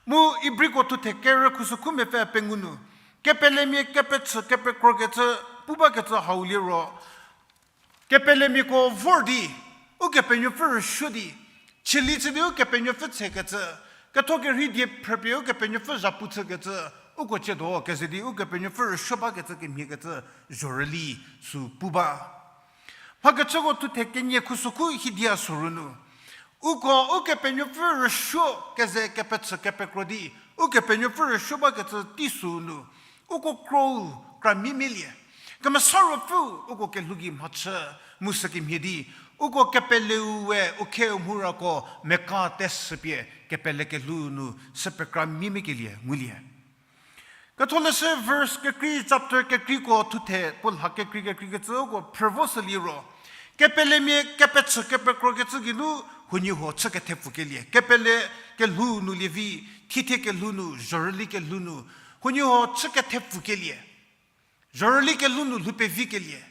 Mu Ibriko thuthe kerü khusükhu mepfü pengou nu, kepelemia kepechü kepekrokecü pu bakecü hau liro, kepelemiako vor di Ukepenuopfü rüsuo di, chülie chü di Ukepenuopfü tsekecü, ketho kerhei die phrüpie Ukepenuopfü zhapu chükecü, uko ciedo keze di Ukepenuopfü rüsuo bakecü kemhiekecü zhorüli sü pu ba. Mhakechüko thuthe kenie khusükhu hidia soru nu, uko Ukepenuopfü rüsuo keze kepechü kepekro di, Ukepenuopfü rüsuo bakecü tei sü nu, uko krou kra mimielie. Kemesa Ruopfü uko kelhou gei mhachü, mu sükemhie di, uko kepeleu we u khe u mhurako meka teshüpie kepele kelhou nu sü pekra mimiekelie ngulie. Ketholeshü verse kekrei, chapter kekreiko thuthe puo lha kekrei kekreikecü uko phrü voshü liro, kepelemia kepechü kepekrokecü geinu huoniehuo chü kethepfukelie, kepele kelhou nu lievi, thiethie kelhou nu, zhorüli kelhou nu, huoniehuo chü kethepfukelie, zhorüli kelhou nu lhou pevikelie,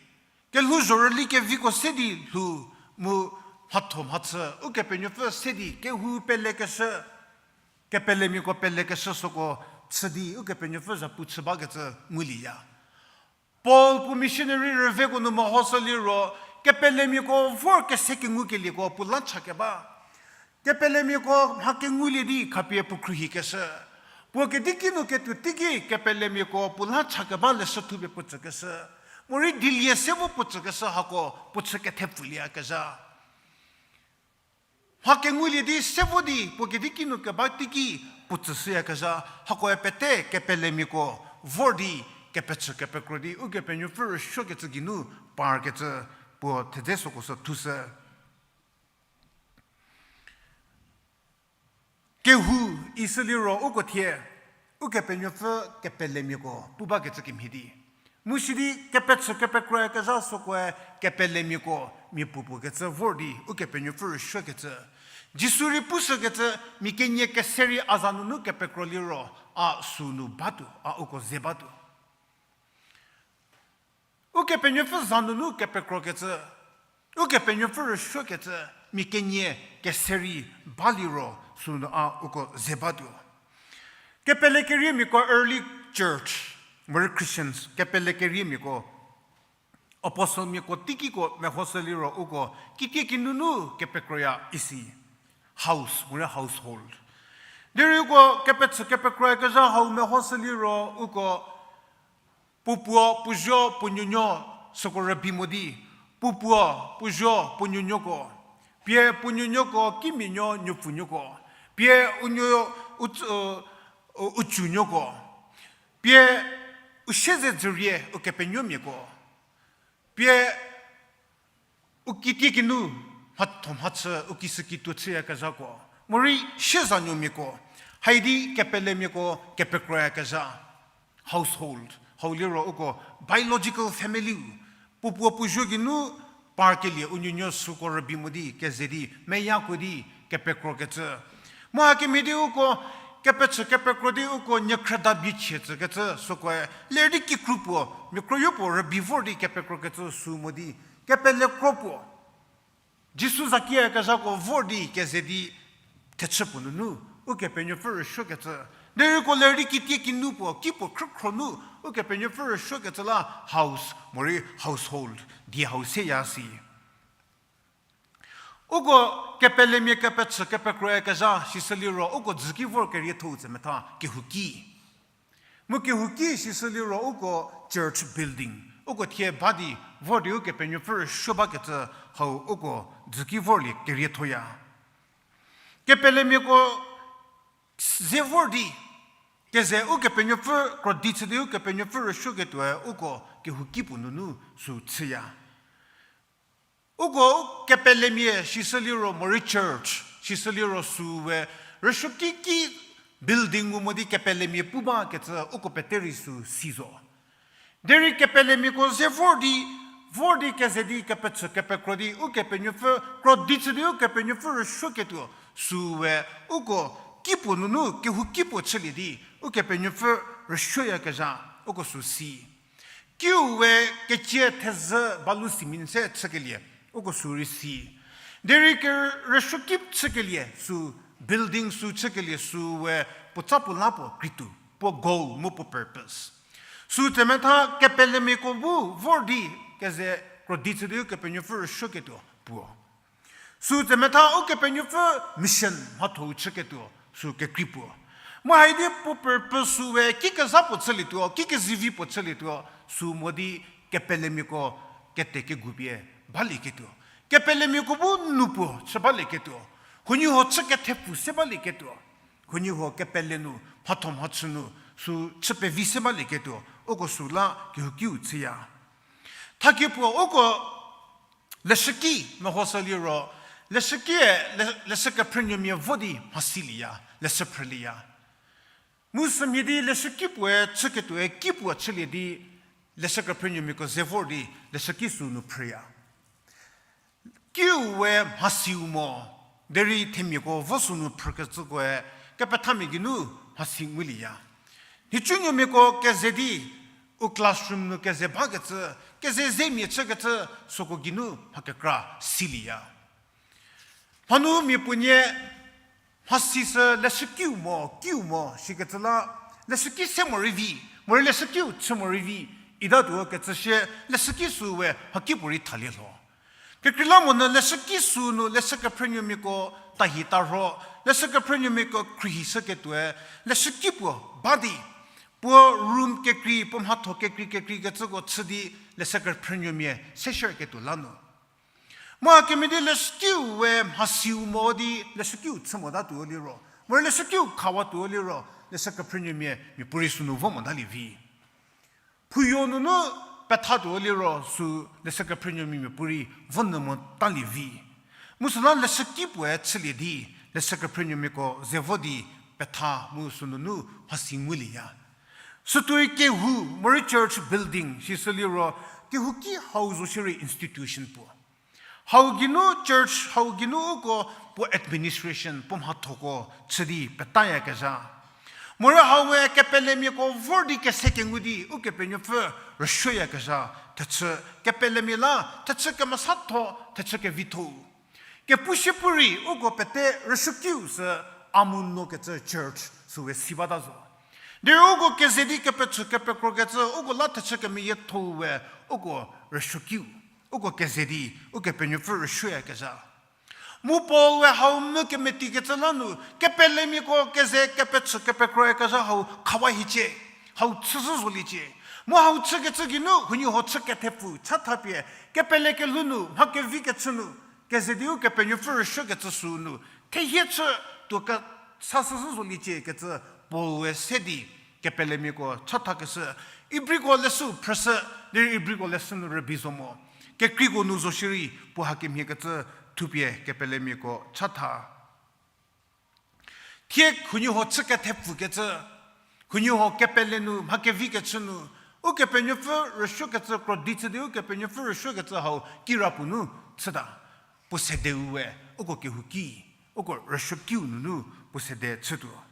kelhou zhorüli keviko se di lhou, mu mhatho mhachü Ukepenuopfü se di kehou pelekeshü, kepelemiako pelekeshü süko chü di Ukepenuopfü zhapu chü bakecü ngulieya. Paul puo missionary rüveko nu mehoshü liro, kepelemiako vor kese kengukelieko puo la chakeba. Kepelemiako mha kengulie di khapie puo khruohikeshü. Puo kedi kinu ketuo teiki kepelemiako puo la cha keba leshü thupie puo tsükeshü, morei dilie se vo puo tsükeshü hako puo chü kethepfülieyakezha. Mha kengulie di se vo di puo kedi kinu keba teiki puo tsüshüyakezha, hakoe pete kepelemiako vor di kepechü kepekro di Ukepenuopfü rüsuokecü geinu parkecü puo thedze süko sü thushü. Kehou isü liro uko thie Ukepenuopfü kepelemiako pu bakecü kemhie di, mu sidi kepechü kepekroyakezha sükoe kepelemiako mia puopuo kecü vor di Ukepenuopfü rüsuokecü. Jisu rei pushükecü, mia kenie kese rei a za nunu kepekro liro, a sünu batuo, a uko ze batuo. Ukepenuopfü za nunu kepekrokecü, Ukepenuopfü rüsuokecü, mia kenie kese rei ba liro sünu a uko ze batuo. Kepele keriemiako early church, morei Christians, kepele keriemiako, apostlemiako teikiko mehoshü liro uko kitie kinunu kepekroya isi. House, morei household. Derei uko kepechü kepekroyakezha hau mehoshü liro uko puo puo, puo zuo, puo nuonuo süko rübei mo di, puo puo, puo zuo, puo nuonuoko, pie puo nuonuoko, kimianuo, nuopfunuoko, pie u nuo, u, u, u tsunuoko, pie u siezedzürie, ukepenuomiako, pie u kitie kinu mhatho mhachü, u kisü kituo chüyakezhako, morei siezanuomiako, haidi kepelemiako kepekroyakezha. Household hau liro uko biological family-u, puo puo puo zuo geinu parkelie u nuonuo süko rübei mo di keze di meyakuo di kepekrokecü. Mu hakemhie di uko kepechü kepekro di uko niekhrüda bichie tsükecü sükoe ler di kikru puo, miakroyo puo rübei vor di kepekrokecü sü mo di kepele kro puo. Jisu zakiyakezhako vor di keze di thechü puo nunu Ukepenuopfü rüsuokecü. Derei uko ler di kitie kinu puo, ki puo khrükhro nu Ukepenuopfü rüsuokecü la house, morei household, die hau seya si. Uko kepelemia kepechü kepekroyakezha sisü liro uko dzüki vor kerietho-u tse metha kehouki. Mu kehouki sisü liro uko church building, uko thie ba di vor di Ukepenuopfü rüsuo bakecü hau uko dzüki vorlie keriethoya. Kepelemiako ze vor di keze Ukepenuopfü krodi chü di Ukepenuopfü rüsuoketuoe uko kehouki puo nunu sü chüya. Uko kepelemia sisü liro morei church sisü liro süwe rüsuoki ki building ngu mo di kepelemia pu bakecü uko pete rei sü si zo. Derei kepelemiako ze vor di, vor di keze di kepechü kepekro di Ukepenuopfü krodi chü di Ukepenuopfü rüsuoketuo süwe uko ki puo nunu kehouki puo chülie di Ukepenuopfü rüsuoyakezha uko sü si. Kiu we kecie thezhü balu simi se chükelie uko sü rei si. Derei ke rüsuoki chükelie sü, building sü chükelie süwe puotsa puo la puo krituo, puo goal mu puo purpose. Sü tsemetha kepelemiako bu vor di keze krodi chü di Ukepenuopfü rüsuoketuo puo. Sü tsemetha Ukepenuopfü mission mhatho-u chüketuo sü kekrei puo. Mu haidi puo purpose süwe ki kezha puo chülietuo, ki kezivi puo chülietuo, sü mo di kepelemiako kete kegupie balieketuo. Kepelemiako bu nu puo chü balieketuo. Huoniehuo chü kethepfu se balieketuo. Huoniehuo kepele nu mhatho mhachü nu sü chü pevi se balieketuo. Uko sü la kehoukiu chüya. Thakie puo uko leshüki mehoshü liro, leshükie, le-, leshü kephrünuomia vo di mhasilieya, leshü phrülieya. Mu sümhie di leshüki puoe chüketuoe ki puo chülie di, leshü kephrünuomiako ze vor di, leshüki sünu phrüya. Kiu we mhasiu mo, derei themiako vo sünu phrükecükoe kepethamia geinu mhasi ngulieya. Nhicunuomiako keze di, u classroom nu keze bakecü, keze zemia chükecü süko geinu mha kekra silieya. Mhanu mia puonie mhasi sü leshükiu mo, kiu mo shikecü la, leshüki se morei vi, morei leshükiu chü morei vi, itatuo kecü shie, leshüki süwe mhakipuorei thalie lho. Kekreilamonyü leshüki sünu leshü kephrünuomiako tahi tarho, leshü kephrünuomiako khruohishüketuoe, leshüki puo ba di, puo room kekrei, puo mhatho kekrei kekreikecüko chü di, leshü kephrünuomia seshürketuo la nu. Mu hakemhie di leshükiu we mhasiu mo di, leshükiu chü motatuo liro, morei leshükiu khawatuo liro, leshü kephrünuomia miapuorei sünu vo motalie vi. Phuyo nunu pethatuo liro sü leshü kephrünuomia miapuorei vo nyü motalie vi. Mu süla leshüki puoe chülie di, leshü kephrünuomiako ze vo di petha mu sünunu mhasi ngulieya. Sütuoi kehou, morei church building, sisü liro, kehou ki hau zo shierei institution puo. Hau geinu church, hau geinu uko puo administration, puo mhathoko chü di petayakezha. Morei haue kepelemiako vor di kese kengu di Ukepenuopfü rüsuoyakezha, thechü kepelemia la, thechü kemesatho, thechü kevitho. Kepushie pu rei uko pete rüsuokiu sü amu nokecü church süwe si bata zo. Derei uko keze di kepechü kepekrokecü uko la thechü kemeyietho we uko rüsuokiu. Uko keze di Ukepenuopfü rüsuoyakezha. Mu Paul we hau mu kemetikecü la nu, kepelemiako keze kepechü kepekroyakezha hau khawa hiecie, hau chüzhü zoliecie. Mu hau chükecü geinu huoniehuo chü kethepfu chathapie, kepele kelhou nu, mha kevi kechü nu, keze di Ukepenuopfü rüsuokecü sünu, thehie chü tuo kesa süzhü zoliecie kecü Paul we se di, kepelemiako chathakeshü, Ibriko leshü phrüshü, derei Ibriko leshü nu rübei zo mo. Kekreiko nu zo shierei puo hakemhiekecü thupie kepelemiako chatha. Thie huoniehuo chü kethepfukecü, huoniehuo kepele nu mha kevi kechü nu, Ukepenuopfü rüsuokecü krodi chü di Ukepenuopfü rüsuokecü hau kirapuo nu chüta. Puo sedeu we, uko kehouki, uko rüsuokiu nunu puo sede chütuo.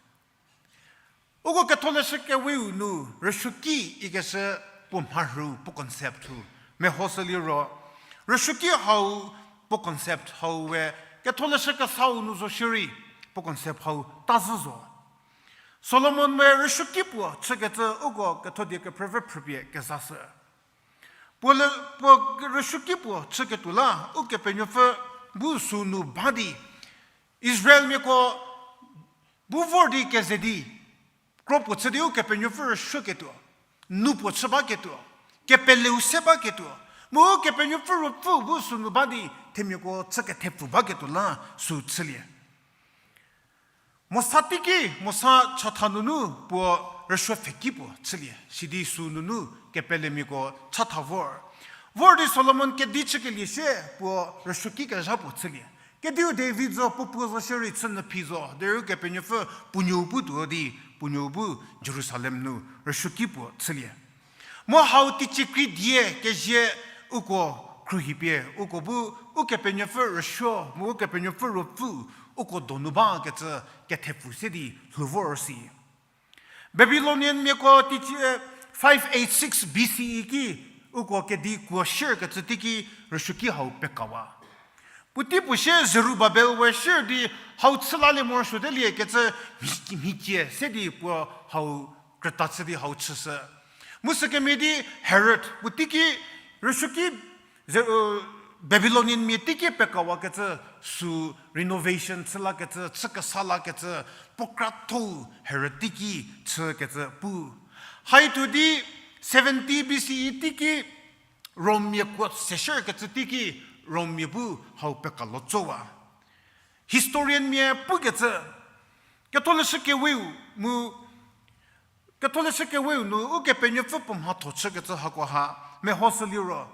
Uko Ketholeshü Keweu nu rüsuoki ikeshü puo mharhü, puo concept thu mehoshü liro, rüsuoki hau puo concept hau we Ketholeshü Kesau nu zo shierei puo concept hau tazhü zo. Solomon we rüsuoki puo chükecü uko Kethodie kephrüpfü phrüpie kezashü. Puo le, puo rüsuoki puo chüketuo la Ukepenuopfü bu sünu ba di, Israelmiako bu vor di keze di, kro puo chü di Ukepenuopfü rüsuoketuo, nu puo chü baketuo, kepeleu se baketuo, mu Ukepenuopfü Ruopfü bu sünu ba di themiako chü kethepfu baketuo la sü chülie. Mosa teiki, Mosa chatha nunu puo rüsuo pfheki puo chülie, sidi sü nunu kepelemiako chatha vor. Vor di Solomon kedi chükelie sie puo rüsuoki kezha puo chülie. Kediu David zo, puo puo zo shierei chü nyü phi zo, derei Ukepenuopfü puo nuou bu tuo di, puo nuou bu Jerusalem nu rüsuoki puo chülie. Mu hau teicie krei die kezie uko khruohipie, uko bu Ukepenuopfü rüsuo, mu Ukepenuopfü Ruopfü uko donu bakecü kethepfu se di lhou vor si. Babylonian miako teicie, five eight six B C E ki uko kedi kuo shierkecü teiki rüsuoki hau pekawa. Puotei puo sie Zerubabel we shier di hau chü lalie morosuotelie kecü mhi-, mhicie se di puo hau krüta chü di hau chüshü. Mu sükemhie di Herod puoteiki rüsuoki ze-, u, Babylonian mia teiki pekawakecü sü renovation chü lakecü, chü kesa lakecü, puo kratho Herod teiki chükecü pu. Haituo di seventy B C E teiki Rommia kuo seshierkecü teiki Rommia bu hau pekalo tsowa. Historian mia pukecü, Ketholeshü Keweu mu, Ketholeshü Keweu nu Ukepenuopfü puo mhatho chükecü hakoha mehoshü liro,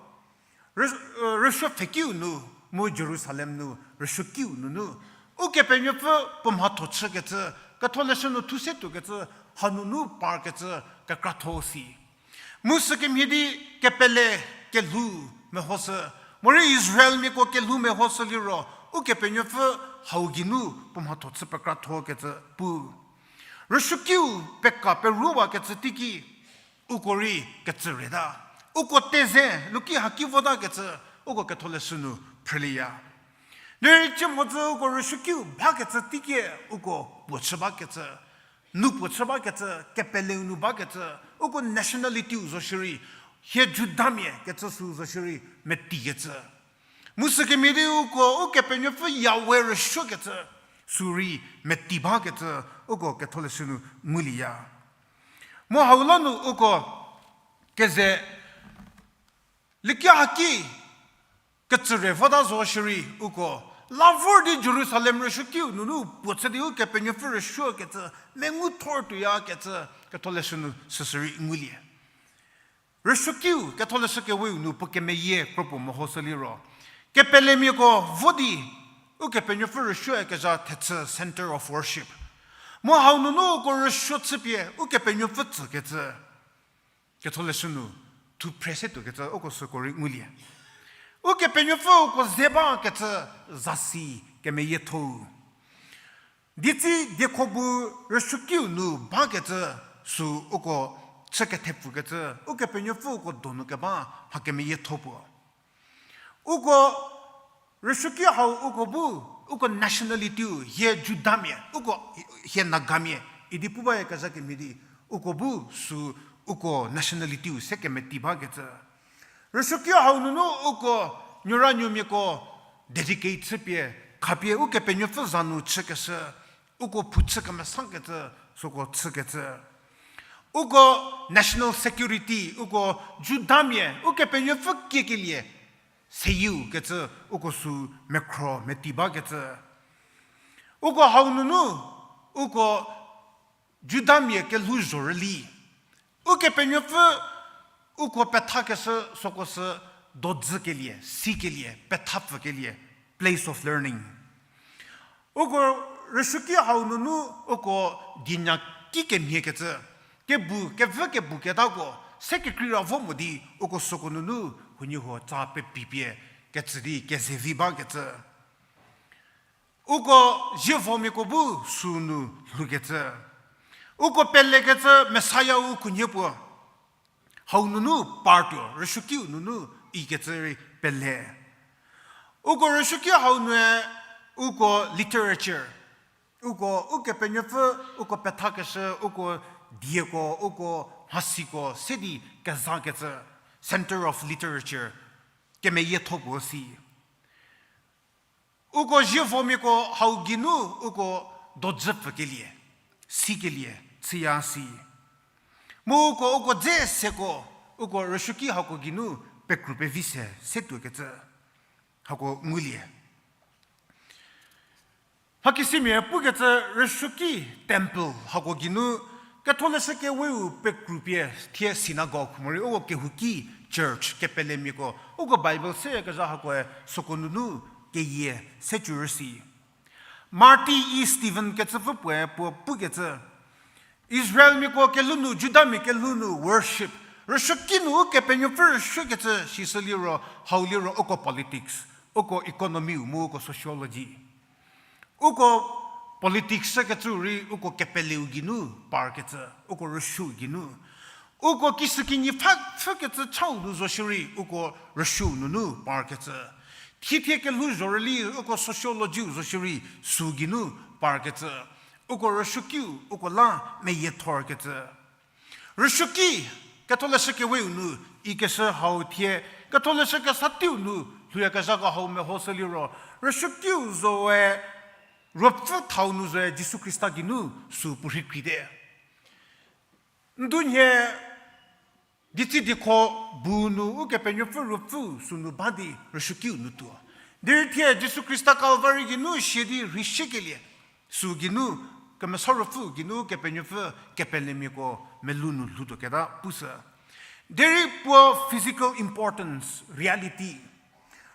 rü-, rüsuo pfhekiu nu, mu Jerusalem nu rüsuokiu nunu, Ukepenuopfü puo mhatho chükecü, Ketholeshü nu thu se tuokecü, hanunu parkecü kekratho si. Mu sükemhie di kepele kelhou mehoshü, morei Israelmiako kelhou mehoshü liro, Ukepenuopfü hau geinu puo mhatho chü pekrathokecü pu. Rüsuokiu peka peruowakecü teiki, uko rei kecü reta. Uko teze, luki haki votakecü, uko Ketholeshü nu phrülieya. Derei chü mhodzü uko rüsuokiu bakecü teikie, uko puo chü bakecü, nu puo chü bakecü, kepeleu nu bakecü, uko nationalityu zo shierei, hie Judamia kecü sü zo shierei, metikecü. Mu sükemhie di uko, Ukepenuopfü Yahweh rüsuokecü, Sü rei meti bakecü uko Ketholeshü nu ngulieya. Mu hau la nu uko keze likia haki kecüre vota zo shierei uko la vor di Jerusalem rüsuokiu nunu puo chü di Ukepenuopfü rüsuokecü mengu thor tuoyakecü Ketholeshü nu süsü rei ngulie. Rüsuokiu Ketholeshü keweu nu puo kemeyie kropuo mehoshü liro, kepelemiako vo di Ukepenuopfü rüsuokezha thechü, centre of worship. Mu hau nunu uko rüsuo chüpie Ukepenuopfü tsükecü Ketholeshü nu thuphre se tuokecü uko süko rei ngulie. Ukepenuopfü uko ze bakecü zasi kemeyiethou. Dietsi diekho bu rüsuokiu nu bakecü sü uko chü kethepfükecü, Ukepenuopfü uko donu keba mha kemeyietho puo. Uko rüsuoki hau uko bu, uko nationality-u hie Judamia, uko hie Nagamia idi pu bayakezha kemhie di, uko bu sü uko nationality-u se kemeti bakecü. Rüsuoki hau nunu uko nuoranuomiako dedicate chüpie, khapie Ukepenuopfü za nu chükeshü, uko phu chü kemesakecü, süko chükecü. Uko national security, uko Judamia Ukepenuopfü kiekelie seyieu kecü uko sü mekhro meti bakecü. Uko hau nunu uko Judamia kelhou zhorüli, Ukepenuopfü uko pethakeshü süko sü dodzükelie, sikelie, pethapfükelie, place of learning. Uko rüsuoki hau nunu uko dienya ki kemhiekecü, kebu kevü kebu ketako se kekreira vo mo di uko süko nunu huoniehuo tsa pepipie kecü di kezevi bakecü. Uko zievomiako bu sünu lhoukecü. Uko pelekecü Messiah-u khunhie puo hau nunu partuo, rüsuokiu nunu ikecü rei pele. Uko rüsuoki hau nue uko literature, uko Ukepenuopfü uko pethakeshü, uko dieko, uko mhasiko se di kezakecü, centre of literature, kemeyietho puo si. Uko zievomiako hau geinu uko dodzü pfükelie, sikelie chüya si. Mu uko, uko dze seko, uko rüsuoki hako geinu pekru pevi se, se tuokecü hako ngulie. Mhakisimia pukecü rüsuoki temple hako geinu, Ketholeshü keweu pekrupie thie synagogue morei uko kehouki church kepelemiako, uko Bible seyakezha hakoe süko nunu keyie se cü rüsi. Marty E. Stevens kecüpfü puoe puo pukecü, Israelmiako kelhou nu, Judamia kelhou nu worship, rüsuoki nu Ukepenuopfü rüsuokecü sishü liro, hau liro uko politics, uko economy-u mu uko sociology. Uko politics shükecü rei uko kepeleu geinu parkecü, uko rüsuo geinu. Uko kishükinyi pfhü, pfhükecü chau nu zo shierei uko rüsuo nunu parkecü. Thithie kelhou zhorüli uko sociology-u zo shierei sü geinu parkecü. Uko rüsuokiu uko la meyiethorkecü. Rüsuoki, Ketholeshü keweu nu ikeshü hau thie, Ketholeshü kesatiu nu lhouyakezhako hau mehoshü liro, rüsuokiu zoe, ruopfü thau nu zoe Jisu Khrista geinu sü puo rhei kreite. Ndunhie, dietsi diekho bu nu Ukepenuopfü ruopfü sünu ba di rüsuokiu nu tuo. Derei thie Jisu Khrista Calvary geinu sia di rheisiekelie, sü geinu, Kemesa Ruopfü geinu Kepenuopfü kepelemiako melou nu lhoutuoketa pushü. Derei puo physical importance, reality.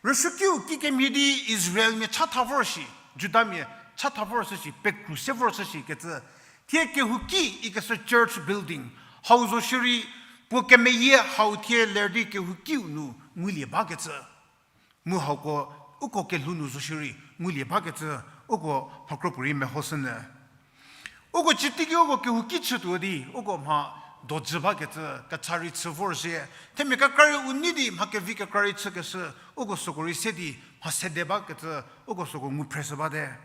Rüsuokiu kikemhie di Israelmia chatha vor shi, Judamia chatha vor shü shi, pekru se vor shü shikecü. Thie kehouki ikeshü church building hau zo shierei, puo kemeyie hau thie ler di kehoukiu nu ngulie bakecü. Mu hauko uko kelhou nu zo shierei ngulie bakecü, uko mhakropuorei mehoshünyü. Uko citiki uko kehouki chütuo di uko mha dojü bakecü kecha rei chü vor shie. Themia kekra rei u nei di mha kevi kekra rei chükeshü, uko süko rei se di mha sede bakecü, uko süko ngu phreshü bate.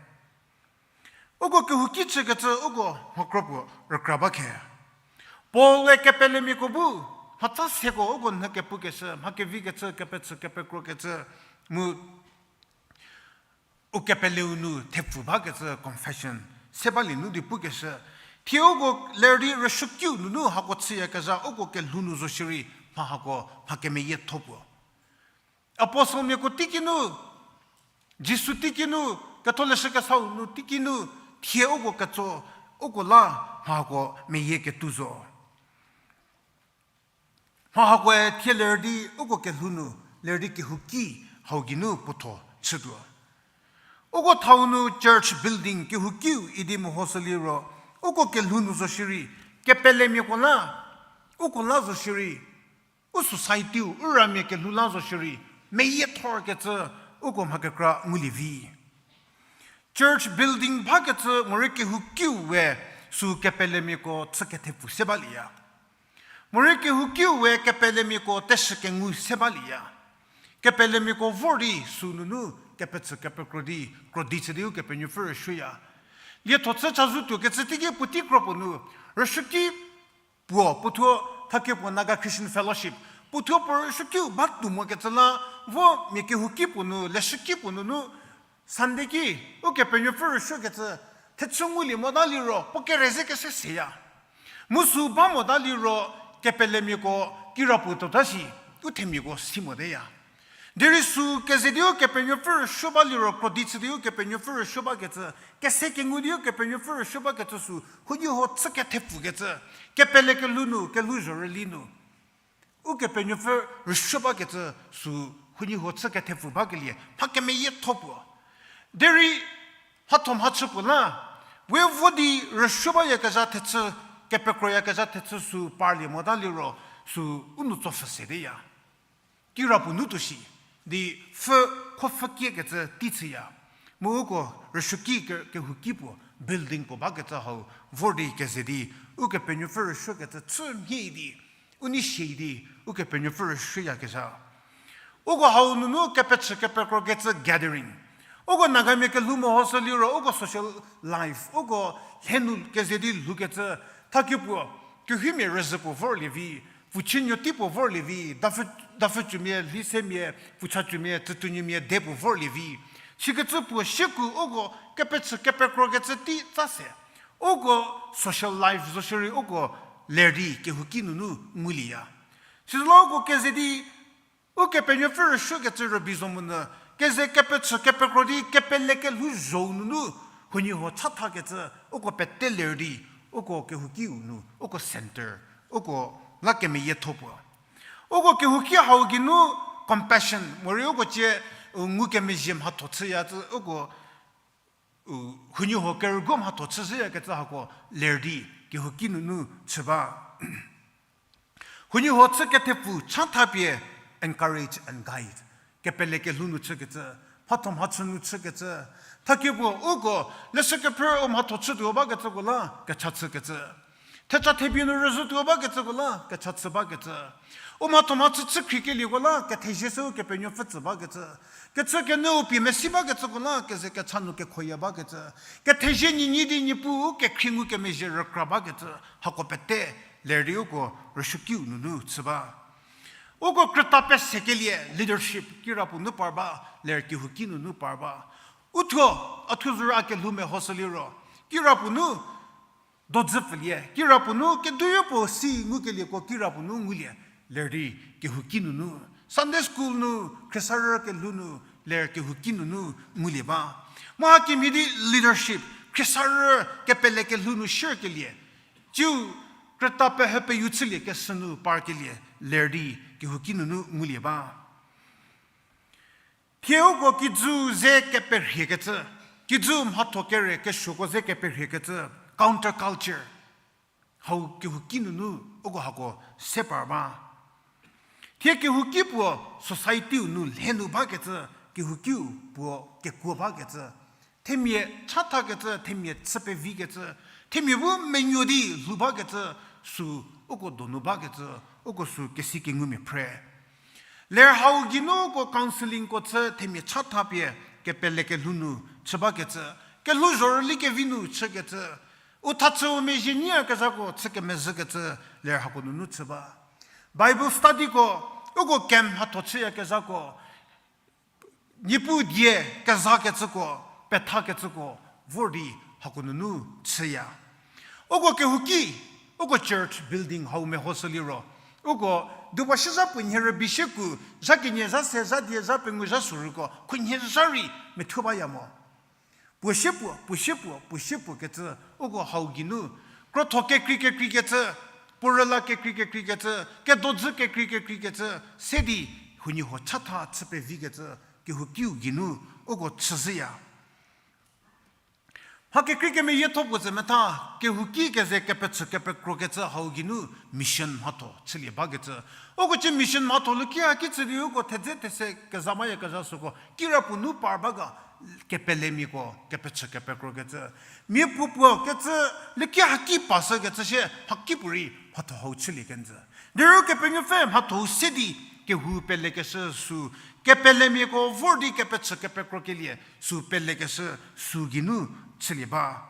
Uko kehouki chükecü uko mhakropuo rükra ba khe. Paul-e kepelemiako bu, mhatsa seko uko nhü kepukeshü, mha kevi kecü, kepechü, kepekrokecü, mu u kepeleu nu thepfu bakecü confession se balie nu di pukeshü. Thie uko ler di rüsuokiu nunu hako chüyakezha uko kelhou nu zo shierei mha hako mha kemeyietho puo. Apostlemiako teiki nu, Jisu teiki nu, ketholeshü kesau nu teiki nu, thie uko ketso, uko la mha hako meyie ketuo zo. Mha hakoe thie ler di uko kelhou nu, ler di kehouki hau geinu puotho chütuo. Uko thau nu church building kehoukiu idi mehoshü liro, uko kelhou nu zo shierei, kepelemiako la, uko la zo shierei, u society-u, u ramia kelhou la zo shierei, meyiethorkecü uko mha kekra ngulie vi. Church building bakecü morei kehoukiu we sü kepelemiako chü kethepfu se balieya. Morei kehoukiu we kepelemiako teshü kengu se balieya. Kepelemiako vor di sü nunu kepechü kepekro di krodi chü di Ukepenuopfü rüsuoya. Lietho chü chazou tuokecü teiki puotei kro puo nu, rüsuoki puo, puothuo thakie puo Naga Christian Fellowship, puothuo puo rüsuokiu ba tuo mokecü la, vo mia kehouki puo nu, leshüki puo nunu, Sunday ki, Ukepenuopfü rüsuokecü, thechü ngulie mota liro, puo kere ze kese seya. Mu sü ba mota liro, kepelemiako kirapuo tuota shi, u themiako si moteya. Derei sü keze di Ukepenuopfü rüsuo ba liro, krodi chü di Ukepenuopfü rüsuo bakecü, kese kengu di Ukepenuopfü rüsuo bakecü sü, huoniehuo chü kethepfukecü, kepele kelhou nu, kelhouzho rüli nu. Ukepenuopfü rüsuo bakecü sü huoniehuo chü kethepfu bakelie, mha kemeyietho puo. Derei mhatho mhachü puo la, we vo di rüsuo bayakezha thechü, kepekroyakezha thechü sü parlie mota liro, sü u nu tsopfhü sedeya. Kirapuo nu tuo shi, di pfhü, khopfhü kiekecü tei chüya. Mu uko rüsuoki ke-, kehouki puo, building puo bakecü hau, vor di keze di, Ukepenuopfü rüsuokecü chü mhie di, u nei sie di, Ukepenuopfü rüsuoyakezha. Uko hau nunu kepechü kepekrokecü gathering. Uko Nagamia kelhou mehoshü liro, uko social life, uko lhenu keze di lhoukecü, thakie puo, kehoumia rüzhü puo vorlie vi, pfuchünuo tei puo vorlie vi, dapfü, dapfücumia, lhisemia, pfuchacumia, tsütuonuomia de puo vorlie vi. Sikecü puo shieku uko kepechü kepekrokecü tei tsa se. Uko social life zo shierei uko ler di kehouki nunu ngulieya. Sizüla uko keze di Ukepenuopfü rüsuokecü rübei zo monyü, keze kepechü kepekro di kepele kelhouzho nunu, huoniehuo chathakecü, uko pete ler di, uko kehoukiu nu, uko center, uko la kemeyietho puo. Uko kehouki hau geinu compassion, morei uko cie, u, ngukemezhie mhatho chüyacü, uko, u, huoniehuo kerügo mhatho chüzhüyakecü hako ler di, kehouki nunu chü ba. Huoniehuo chü kethepfu chathapie encourage and guide. Kepele kelhou nu chükecü, mhatho mhachü nu chükecü. Thakie puo uko, leshü kephrü u mhatho chütuo bakecüko la, kecha chükecü. Thecha thepie nu rüzhütuo bakecüko la, kecha chü bakecü. U mhatho mhachü chükhrikelieko la, kethezie se Ukepenuopfü tsü bakecü. Kechü kenyü u pie mesi bakecüko la, keze kecha nu kekhoya bakecü. Kethezie nyinyi di Niepuu kekhrie ngukemezhie rükra bakecü. Hako pete, ler di uko rüsuokiu nunu chü ba. Uko krüta pesekelie leadership kirapuo nu par ba, ler kehouki nunu par ba. Uthuo, a thuo zürü a kelhou mehoshü liro, kirapuo nu dodzü pfülie, kirapuo nu keduopuo si ngukelieko kirapuo nu ngulie, ler di kehouki nunu. Sunday school nu, khriesarü kelhou nu, ler kehouki nunu ngulie ba. Mu hakemhie di leadership, khriesarü kepele kelhou nu shierkelie. Tsiu krüta pehü peyu chülie keshü nu parkelie, ler di kehouki nunu ngulie ba. Thie uko kijü ze keperhiekecü, kijü mhatho kere kesuoko ze keperhiekecü, counter culture. Hau kehouki nunu uko hako se par ba. Thie kehouki puo society-u nu lhenu bakecü, kehoukiu puo kekuo bakecü. Themia chathakecü, themia chü pevikecü, themia bu menuo di lhou bakecü, sü uko donu bakecü, uko sü kesi kengumia phre. Ler hau geinu uko counselling-ko chü themia chathapie kepele kelhou nu chü bakecü, kelhouzho rüli kevi nu chükecü, u thachüu mezhie nyiyakezhako chü kemezhükecü, ler hako nunu chü ba. Bible study-ko, uko camp mhatho chüyakezhako, Niepuu die kezakecüko, pethakecüko vor di hako nunu chüya. Uko kehouki, uko church building hau mehoshü liro, uko duba shizha puo nhie rübei shieku, zha kenie, zha se, zha die, zha pengou, zha sorüko khunhie zha rei methuo baya mo. Puo sie puo, puo sie puo, puo sie puo kecü, uko hau geinu krotho kekrei kekreikecü, puo rüla kekrei kekreikecü, kedodzü kekrei kekreikecü se di huoniehuo chatha chü pevikecü, kehoukiu geinu uko chüzhüya. Mha kekrei kemeyietho puo ze metha, kehouki keze kepechü kepekrokecü hau geinu mission mhatho chülie bakecü. Uko cie mission mhatho luki haki chü di uko thedze these keza bayakezha süko kirapuo nu par ba ga, kepelemiako kepechü kepekrokecü. Mia puo puo kecü, luki haki pashükecü shie haki puorei mhatho hau chülie kenjü. Derei Ukepenuopfü mhatho se di kehou pelekeshü sü, kepelemiako vor di kepechü kepekrokelie sü pelekeshü sü geinu chülie ba.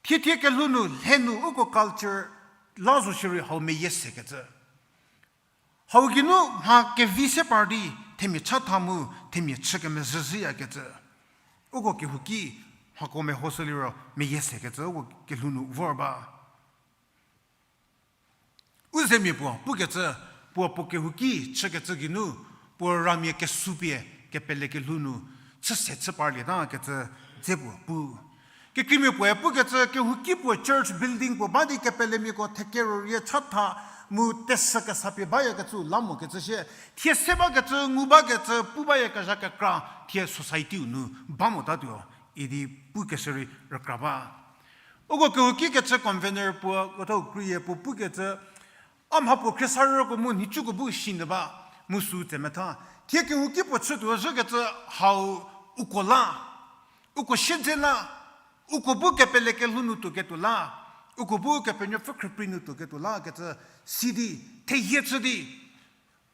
Thiethie kelhou nu lhe nu uko culture la zo shierei hau meyie sekecü. Hau geinu mha kevi se par di themia chatha mu themia chü kemezhüzhüyakecü. Uko kehouki mhako mehoshü liro meyie sekecü uko kelhou nu vor ba. U zemia puo pukecü, puo puo kehouki chükecü geinu, puo ramia kesupie kepele kelhou nu chü se chü parlietakecü dze puo pu. Kekreimia puoe pukecü, kehouki puo church building puo ba di kepelemiako thekero rie chatha mu tesü kesapie bayakecü la mokecü shie, thie se bakecü, ngu bakecü, pu bayakezha kekra, thie society-u nu ba motatuo idi pukeshü rei rükra ba. Uko kehouki kecü convener puo, kethau kreilie puo pukecü, a mha puo khriesarüko mu nhicuko bu sinyü ba, mu sü tse metha. Thie kehouki puo chütuo zhükecü hau uko la, uko siedze la, uko bu kepele kelhou nu tuoketuo la, uko bu Kepenuopfü khrüprei nu tuoketuo la kecü si di, theyie chü di,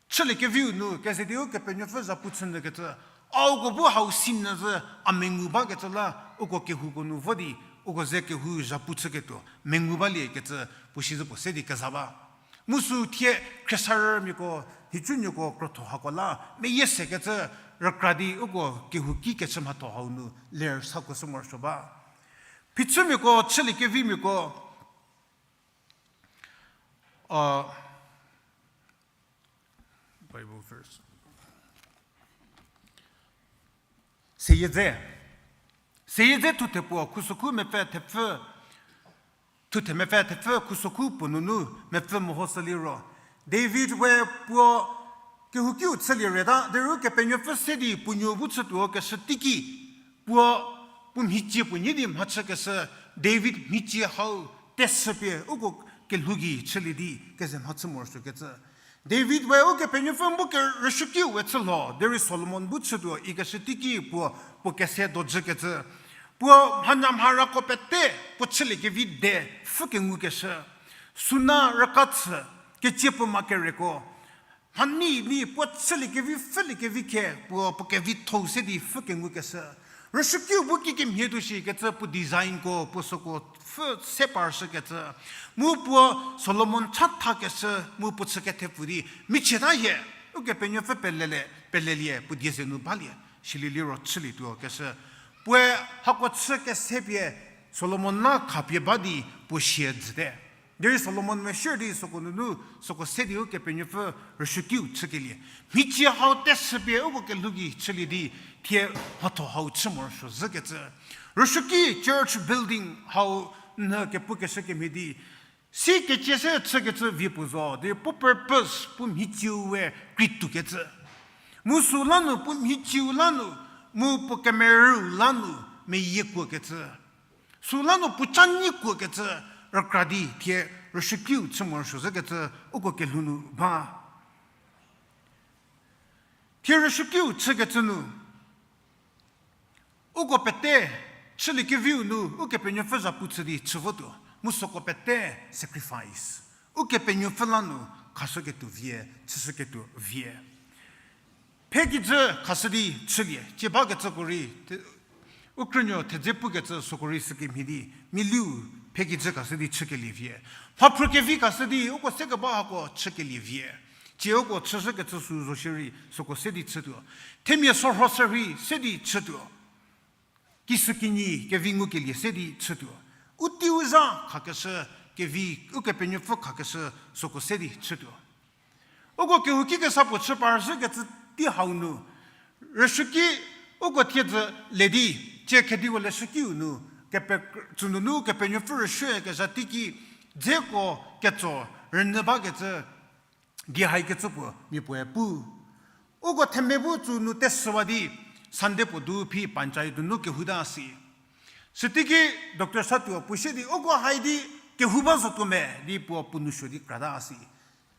chüliekeviu nu keze di Ukepenuopfü zhapu chünyükecü, a uko bu hau sinyü zhü a mengu bakecü la, uko kehouko nu vo di, uko ze kehou zhapu chüketuo mengu baliekecü puo si zhü puo se di keza ba. Mu sü thie khriesarümiako, nhicunuoko krotho hako la meyie sekecü rükra di uko kehouki kechü mhatho hau nu ler sako sü morosuo ba. Phichümiako, chüliekevimiako, a, Bible verse. Seyie dze. Seyie dze thuthe puo khusokhu mepfü thepfü, thuthe mepfü thepfü khusokhu puo nunu mepfü mehoshü liro, David we puo kehoukiu chülie reta, derei Kepenuopfü se di puo nuo bu chütuo keshü teiki, puo, puo mhicie puo nyi di mhachükeshü, David mhicie hau tesüpie uko kelhou gei chülie di keze mhachü morosuokecü. David we Ukepenuopfü bu kerüsuokiu we chü lho, derei Solomon bu chütuo ikeshü teiki puo, puo kese dojükecü. Puo mhanyamharako pete puo chüliekevi de pfhükengukeshü. Suna rüka chü, kecie puo ma kereko. Mhani ni puo chüliekevi pfhüliekevi khe puo, puo kevitho-u se di pfhükengukeshü. Rüsuokiu bu kikemhie tuo shikecü puo designko, puo süko pfhü se parshükecü. Mu puo Solomon chathakeshü, mu puo chü kethepfu di, michieta hie, Ukepenuopfü pelele, pelelie, puo die ze nu balie, silie liro chülietuo keshü. Puoe hako chü kesepie, Solomon la khapie ba di puo sie jüte. Derei Solomon meshür di süko nunu, süko se di Ukepenuopfü rüsuokiu chükelie. Mhicie hau tesüpie uko kelhou gei chülie di, thie mhatho hau chü morosuo zhükecü. Rüsuoki church building hau nyü kepukeshü kemhie di, sikecie se chükecü vie puo zo, di puo purpose, puo mhicieu we krei tuokecü. Mu sü la nu, puo mhicieu la nu, mu puo kemerüu la nu, meyiekuokecü. Sü la nu puo ca nyi kuokecü rükra di thie rüsuokiu chü morosuo zhükecü uko kelhou nu ba. Thie rüsuokiu chükecü nu, uko pete, chüliekeviu nu, Ukepenuopfü zhapu chü di chü votuo, mu süko pete sacrifice. Ukepenuopfü la nu khashüketuo vie, chüshüketuo vie. Phekijü khashü di chülie, cie bakecüko rei, te-, u krünuo thedze pukecü süko rei sükemhie di, miliu phekijü khashü di chükelie vie. Mhaphrü kevi khashü di, uko sekeba hako chükelie vie. Cie uko chüzhükecü sü zo shierei süko se di chütuo. Themia sorho se rei se di chütuo. Kisükinyi kevi ngukelie se di chütuo. U teiu zha khakeshü kevi, Ukepenuopfü khakeshü süko se di chütuo. Uko kehouki kesa puo chü parzhükecü tei hau nu, rüsuoki uko thiedzü le di, cie khediu le rüsuokiu nu, kepe, tsünunu Kepenuopfü rüsuokezha teiki, dzeko ketso rünyü bakecü di haikecü puo mia puoe pu. Uko themia bu tsü nu teshüwa di, Sunday puo du phi panchayat donu kehou ta si. Süteiki Doctor Satuo puo sie di uko hai di kehou ba zotuo me di puo puo nou suo di krata si.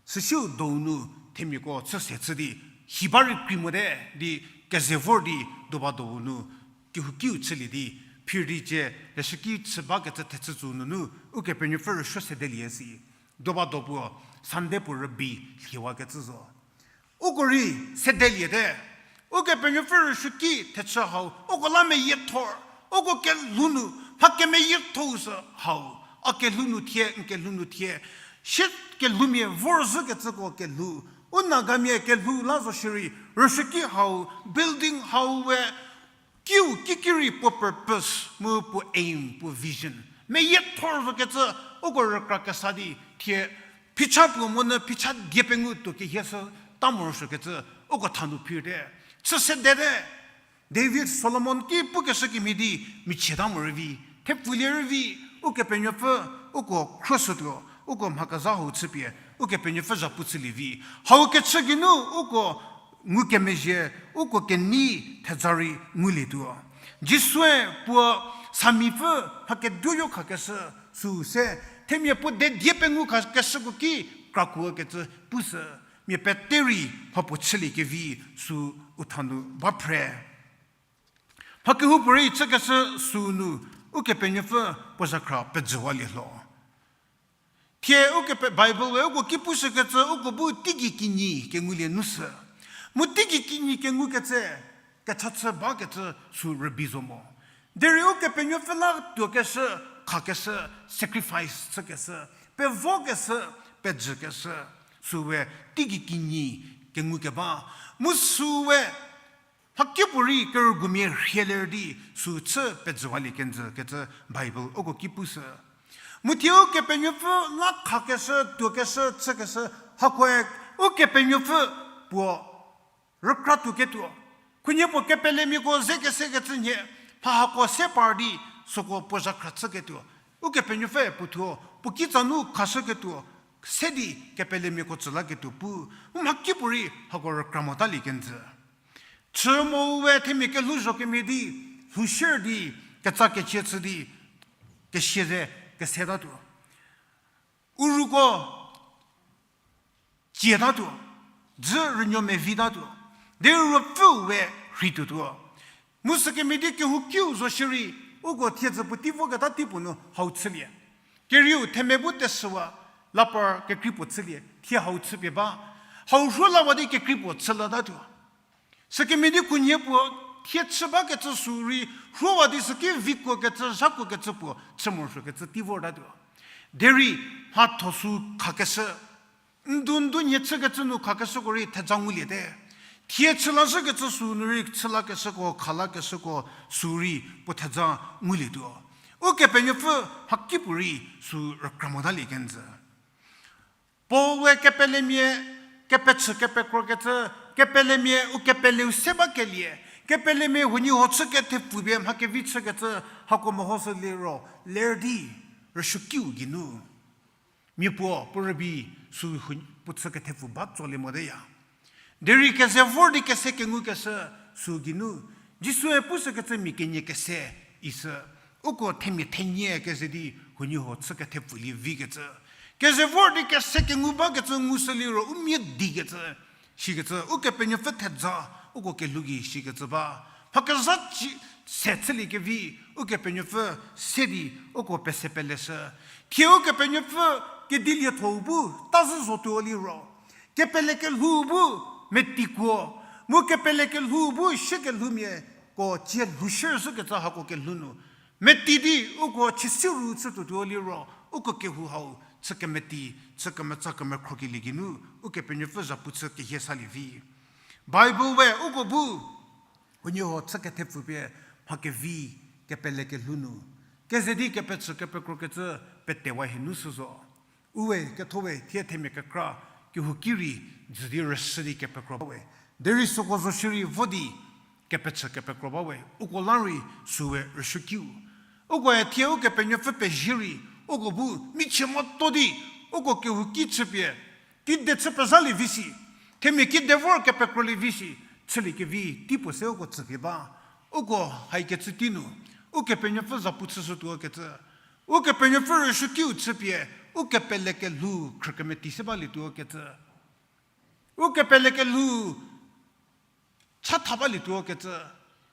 Süsiu donu themiako chü se chü di, hi ba rei krei mote di, keze vor di, doba do nu kehoukiu chülie di, phir di cie, leshüki chü bakecü thechü tsü nunu, Ukepenuopfü rüsuo sedelie si. Doba do puo, Sunday puo rübei lhiewakecü zo. Uko rei sedeliete. Ukepenuopfü rüsuoki thechü hau, uko la meyiethor, uko kelhou nu, mha kemeyiethou sü hau, a kelhou nu thie, n kelhou nu thie, sie kelhoumia vorzhükecüko kelhou, u Nagamia kelhou la zo shierei, rüsuoki hau, building hau we, kiu kiki rei puo purpose, mu puo aim, puo vision meyiethor zokecü, uko rükra kesa di, thie phicha puo monyü phicha die pengou tuo kehie sü ta morosuokecü, uko thanu phirte. Chü sedete. David, Solomon ki pukeshü kemhie di, michie ta morei vi, thepfulie rei vi, Ukepenuopfü, uko khruoshütuo, uko mha kezha hau chüpie, Ukepenuopfü zhapu chülie vi. Hau kechü geinu, uko ngukemezhie, uko kenei theza rei ngulietuo. Jisue puo samipfü mha keduoyo khakeshü sü se, themia puo dedie pengou khakeshüko ki krakuokecü pushü, mia pete rei mha puo chüliekevi sü u thanu ba phre. Mha kehoupuorei chükeshü sü nu, Ukepenuopfü puo zhakhra pejüwalie lho. Thie ukepe Bible we uko ki pushükecü uko bu teigei kinyi kengulie nu sü. Mu teigei kinyi kengukecü, kecha chü bakecü sü rübei zo mo. Derei Ukepenuopfü la tuokeshü, khakeshü, sacrifice chükeshü, pevokeshü, pejükeshü, sü we teigei kinyi kengukeba. Mu sü we mhakipuorei kerügumia rhieler di sü chü pejüwalie kenjü kecü Bible uko ki pushü. Mu thie Ukepenuopfü la khakeshü, tuokeshü, chükeshü, hakoe Ukepenuopfü puo rükra tuoketuo. Khunhie puo kepelemiako ze kesekecü nhie, mha hako se par di süko puo zhakhra chüketuo. Ukepenuopfü puothuo, puo kitsa nu khashüketuo, se di kepelemiako tsü laketuo pu, u mhakipuorei hako rükra motalie kenjü. Chü mo we themia kelhouzho kemhie di, lhou shier di, ketsa kecie chü di, kesia ze kesetatuo. Uruko cietatuo, dzü rünuo mevitatuo, derei Ruopfü we rheituotuo. Mu sükemhie di kehoukiu zo shierei, uko thiedzü puotei voketa tei puo nu hau chülie. Kerieu themia bu teshüwa, lapar kekrei puo chülie, thie hau chüpie ba. Hau rhuo lawa di kekrei puo chülatatuo. Sükemhie di khunhie puo thie chü bakecü sü rei, rhuowa di süki vikuokecü, zhakuokecü puo chü morosuokecü tei vortatuo. Derei mhatho sü khakeshü, ndu ndu nhie chükecü nu khakeshüko rei theja nguliete. Thie chü lazhükecü sü nu rei chü lakeshüko, kha lakeshüko sü rei puo theja ngulietuo. Ukepenuopfü mhakipuorei sü rükra motalie kenjü. Paul we kepelemia, kepechü kepekro kecü, kepelemia u kepeleu se bakelie, kepelemia huoniehuo chü kethepfupie mha kevi chükecü, hako mehoshü liro, ler di, rüsuokiu geinu. Mia puo, puo rübei, sü hu-, puo chü kethepfu ba tsolie moteya. Derei keze vor di kese kengukeshü sü geinu, Jisue pushükecü mia kenie kese isü, uko themia thenie keze di huoniehuo chü kethepfulie vikecü. Keze vor di kese kengu bakecü ngushü liro u mia dikecü, shikecü, Ukepenuopfü theja, uko kelhou gei shikecü ba. Mhakezha ci se chüliekevi, Ukepenuopfü se di, uko pese peleshü. Thie Ukepenuopfü kedilietho-u bu, tazhü zotuo liro. Kepele kelhou bu, metikuo. Mu kepele kelhou bu, sie kelhoumiako, cie lhou shier zhükecü hako kelhou nu. Meti di, uko chisiu ru chütuotuo liro, uko kehou hau, chü kemeti, chü kemetsa kemekhrokelie geinu, Ukepenuopfü zhapu chü kehie salie vi. Bible we uko bu, huoniehuo chü kethepfupie mha kevi, kepele kelhou nu, keze di kepechü kepekrokecü petewa hie nu sü zo. Uwe, ketho we, thie themia kekra, kehouki rei, dzü di rüshü di kepekro ba we. Derei süko zo shierei vo di, kepechü kepekro ba we. Uko la rei, süwe rüshükiu. Ukoe thie Ukepenuopfü pezie rei, uko bu, michie moto di, uko kehouki chüpie, kide chü pezhalie vi si, themia kide vor kepekrolie vi si, chüliekevi tei puo se uko tsüpie ba. Uko haikecü tei nu, Ukepenuopfü zhapu chüshütuo kecü, Ukepenuopfü rüshükiu chüpie, ukepele kelhou khrükemeti se balietuo kecü, ukepele kelhou chatha balietuo kecü,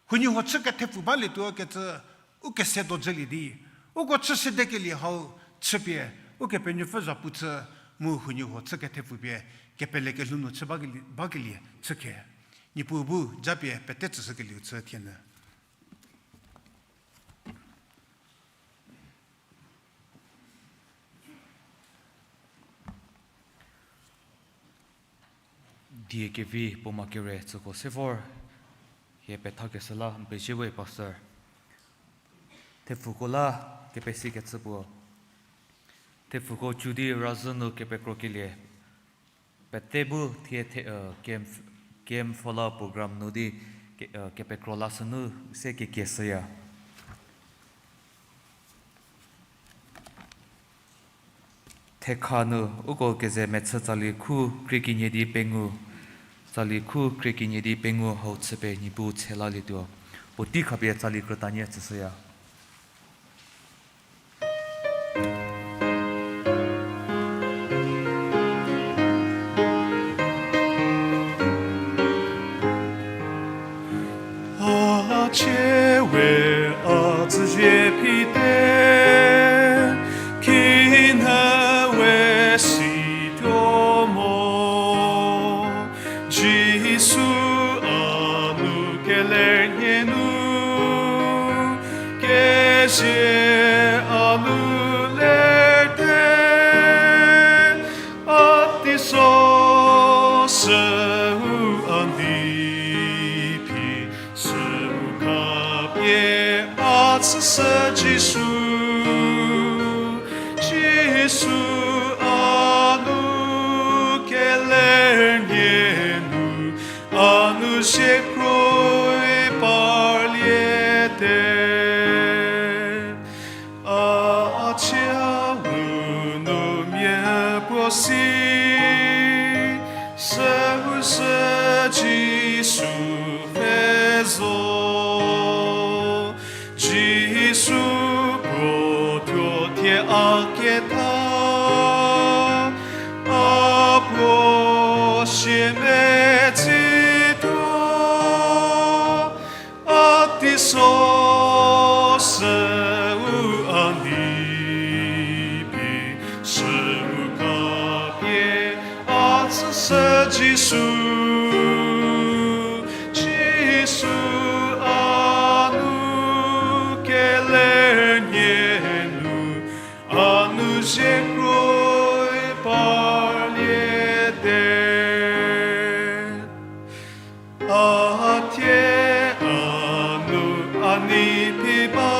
huoniehuo chü kethepfu balietuo kecü, ukese dojülie di, uko chü sedekelie hau chüpie, Ukepenuopfü zhapu chü mu huoniehuo chü kethepfupie, kepele kelhou nu chü bakelie, bakelie chükhe. Niepuu bu japie pete tsüshükelieu chü thienyü. Die kevi puoma kere tsüko se vor, hie pethakeshü la n pezie we pastor. Thepfuko la kepesikecü puo. Thepfuko cü di razhü nu kepekrokelie. Pete bu thie the, uh, camp, camp fola program nu di ke, uh, kepekro lashünu se kekieshüya. Thekha nu uko keze mechü tsali khu krie kenie di pengou, tsali khu krie kenie di pengou hau chüpie Niepuu tshelalietuo. Puotei khapie tsali krütanie tsüshüya. A cie we a tsüzie pite, kinhie we situo mo. Jisu a nu kelernie nu, kezie a nu lerte, a teiso süu a nei phi, süu khapie a tsüshü Jisu. Jisu a nu kelernie nu, a nu ziekroi parliete. A cia nunu mia puo si, süu sü Jisu pfhe zo. Jisu puo tuo thie a ketha, a puo sie metsituo, a teiso süu a nei phi, süu khapie a tsüshü Jisu. Jisu a nu kelernie nu, a nu ziekroi parliete. A thie a nu a nei phi ba,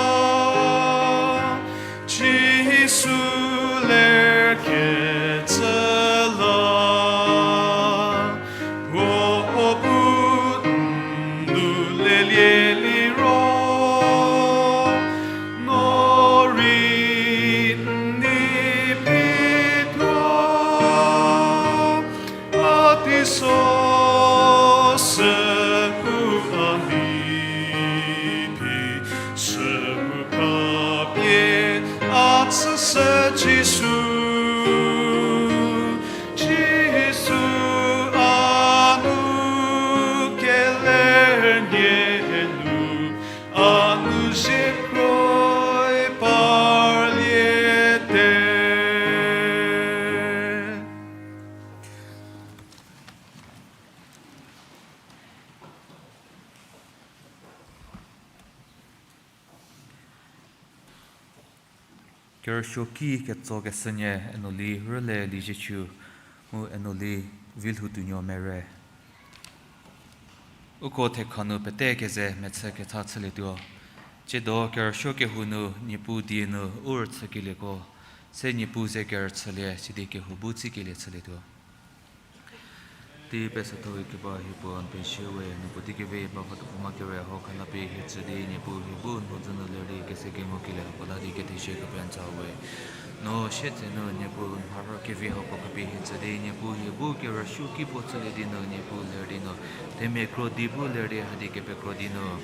Jisu lerkecü la, puo bu n nu lelie liro, no rei n nei phi tuo, a teiso süu a nei phi, süu khapie a tsüshü Jisu. Jisu a nu kelernie nu, a nu ziekroi parliete. Kerüsuoki ketsokeshünie Enoli Rüle Liezietsu mu Enoli Vilhoutuonuo Mere. Uko thekha nu pete keze mechü ketha chülietuo. Tsiedo kerüsuo kehou nu Niepuu die nu u rüchükelieko, se Niepuu ze kerüchülie sidi kehou bu tsikelie chülietuo. Tei pesatho ikeba hie puo n pezie we, n puotei kevi ba va tuo ma kere hau khalapie hie tsü di Niepuu hie bu n mhodzü nu ler di kese kengukelie hako la di kethezie khapie n tsü we. No sietsenu Niepuu n mharhü kevi hako khapie hie tsü di Niepuu hie bu kerüsuoki puo chülie di nu Niepuu ler di nu, themia kro di bu ler di hadi kepekro di nu,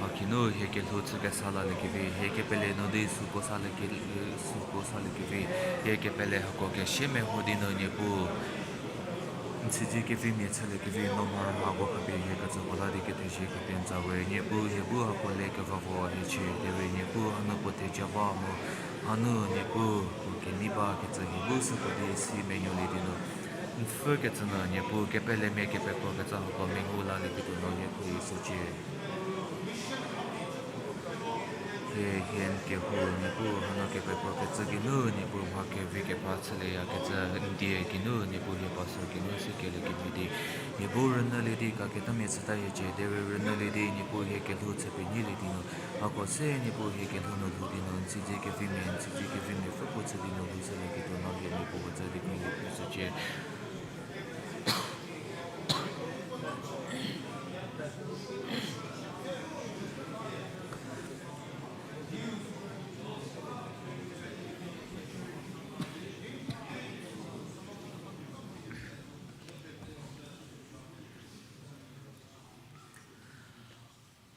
a kinu hie kelhou chü kesa laliekevi, hie kepele nu di süko salie ke-, süko saliekevi, hie kepele hako kesie meho di nu Niepuu n siedze kevimia chüliekevi no mharhü hako khapie hie ketsüko la di kethezie khapie n tsü we. Niepuu hie bu hako le kevavo hie chü derei Niepuu hanu puo theja ba mu hanu Niepuu puo kenei ba kecü hie bu süko di si menuolie di nu, n pfhükecü nu Niepuu kepelemia kepekro kecü hako mengu lalieketuo no hie khruohi shücie. Hie, hie n kehou Niepuu hanu kepekro kecü geinu Niepuu mha kevi kepra chülieyakecü n die geinu Niepuu hie pastor geinu se kelie kemhie di, hie bu rünyülie di kaketamia chüta hiecie derei rünyülie di Niepuu hie kelhou chü penyilie di nu, hako se Niepuu hie kelhou nu lhou di nu n siedze kevimia, n siedze kevimia pfhü puo chü di nu lhou shülieketuo no hie Niepuu puo tsü di khruohi shücie.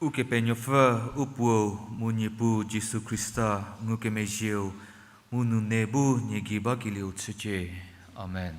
Ukepenuopfü, u Puo, mu Niepuu Jisu Khrista, ngukemezhieu, mu nune bu nie gei bakelieu chücie. Amen.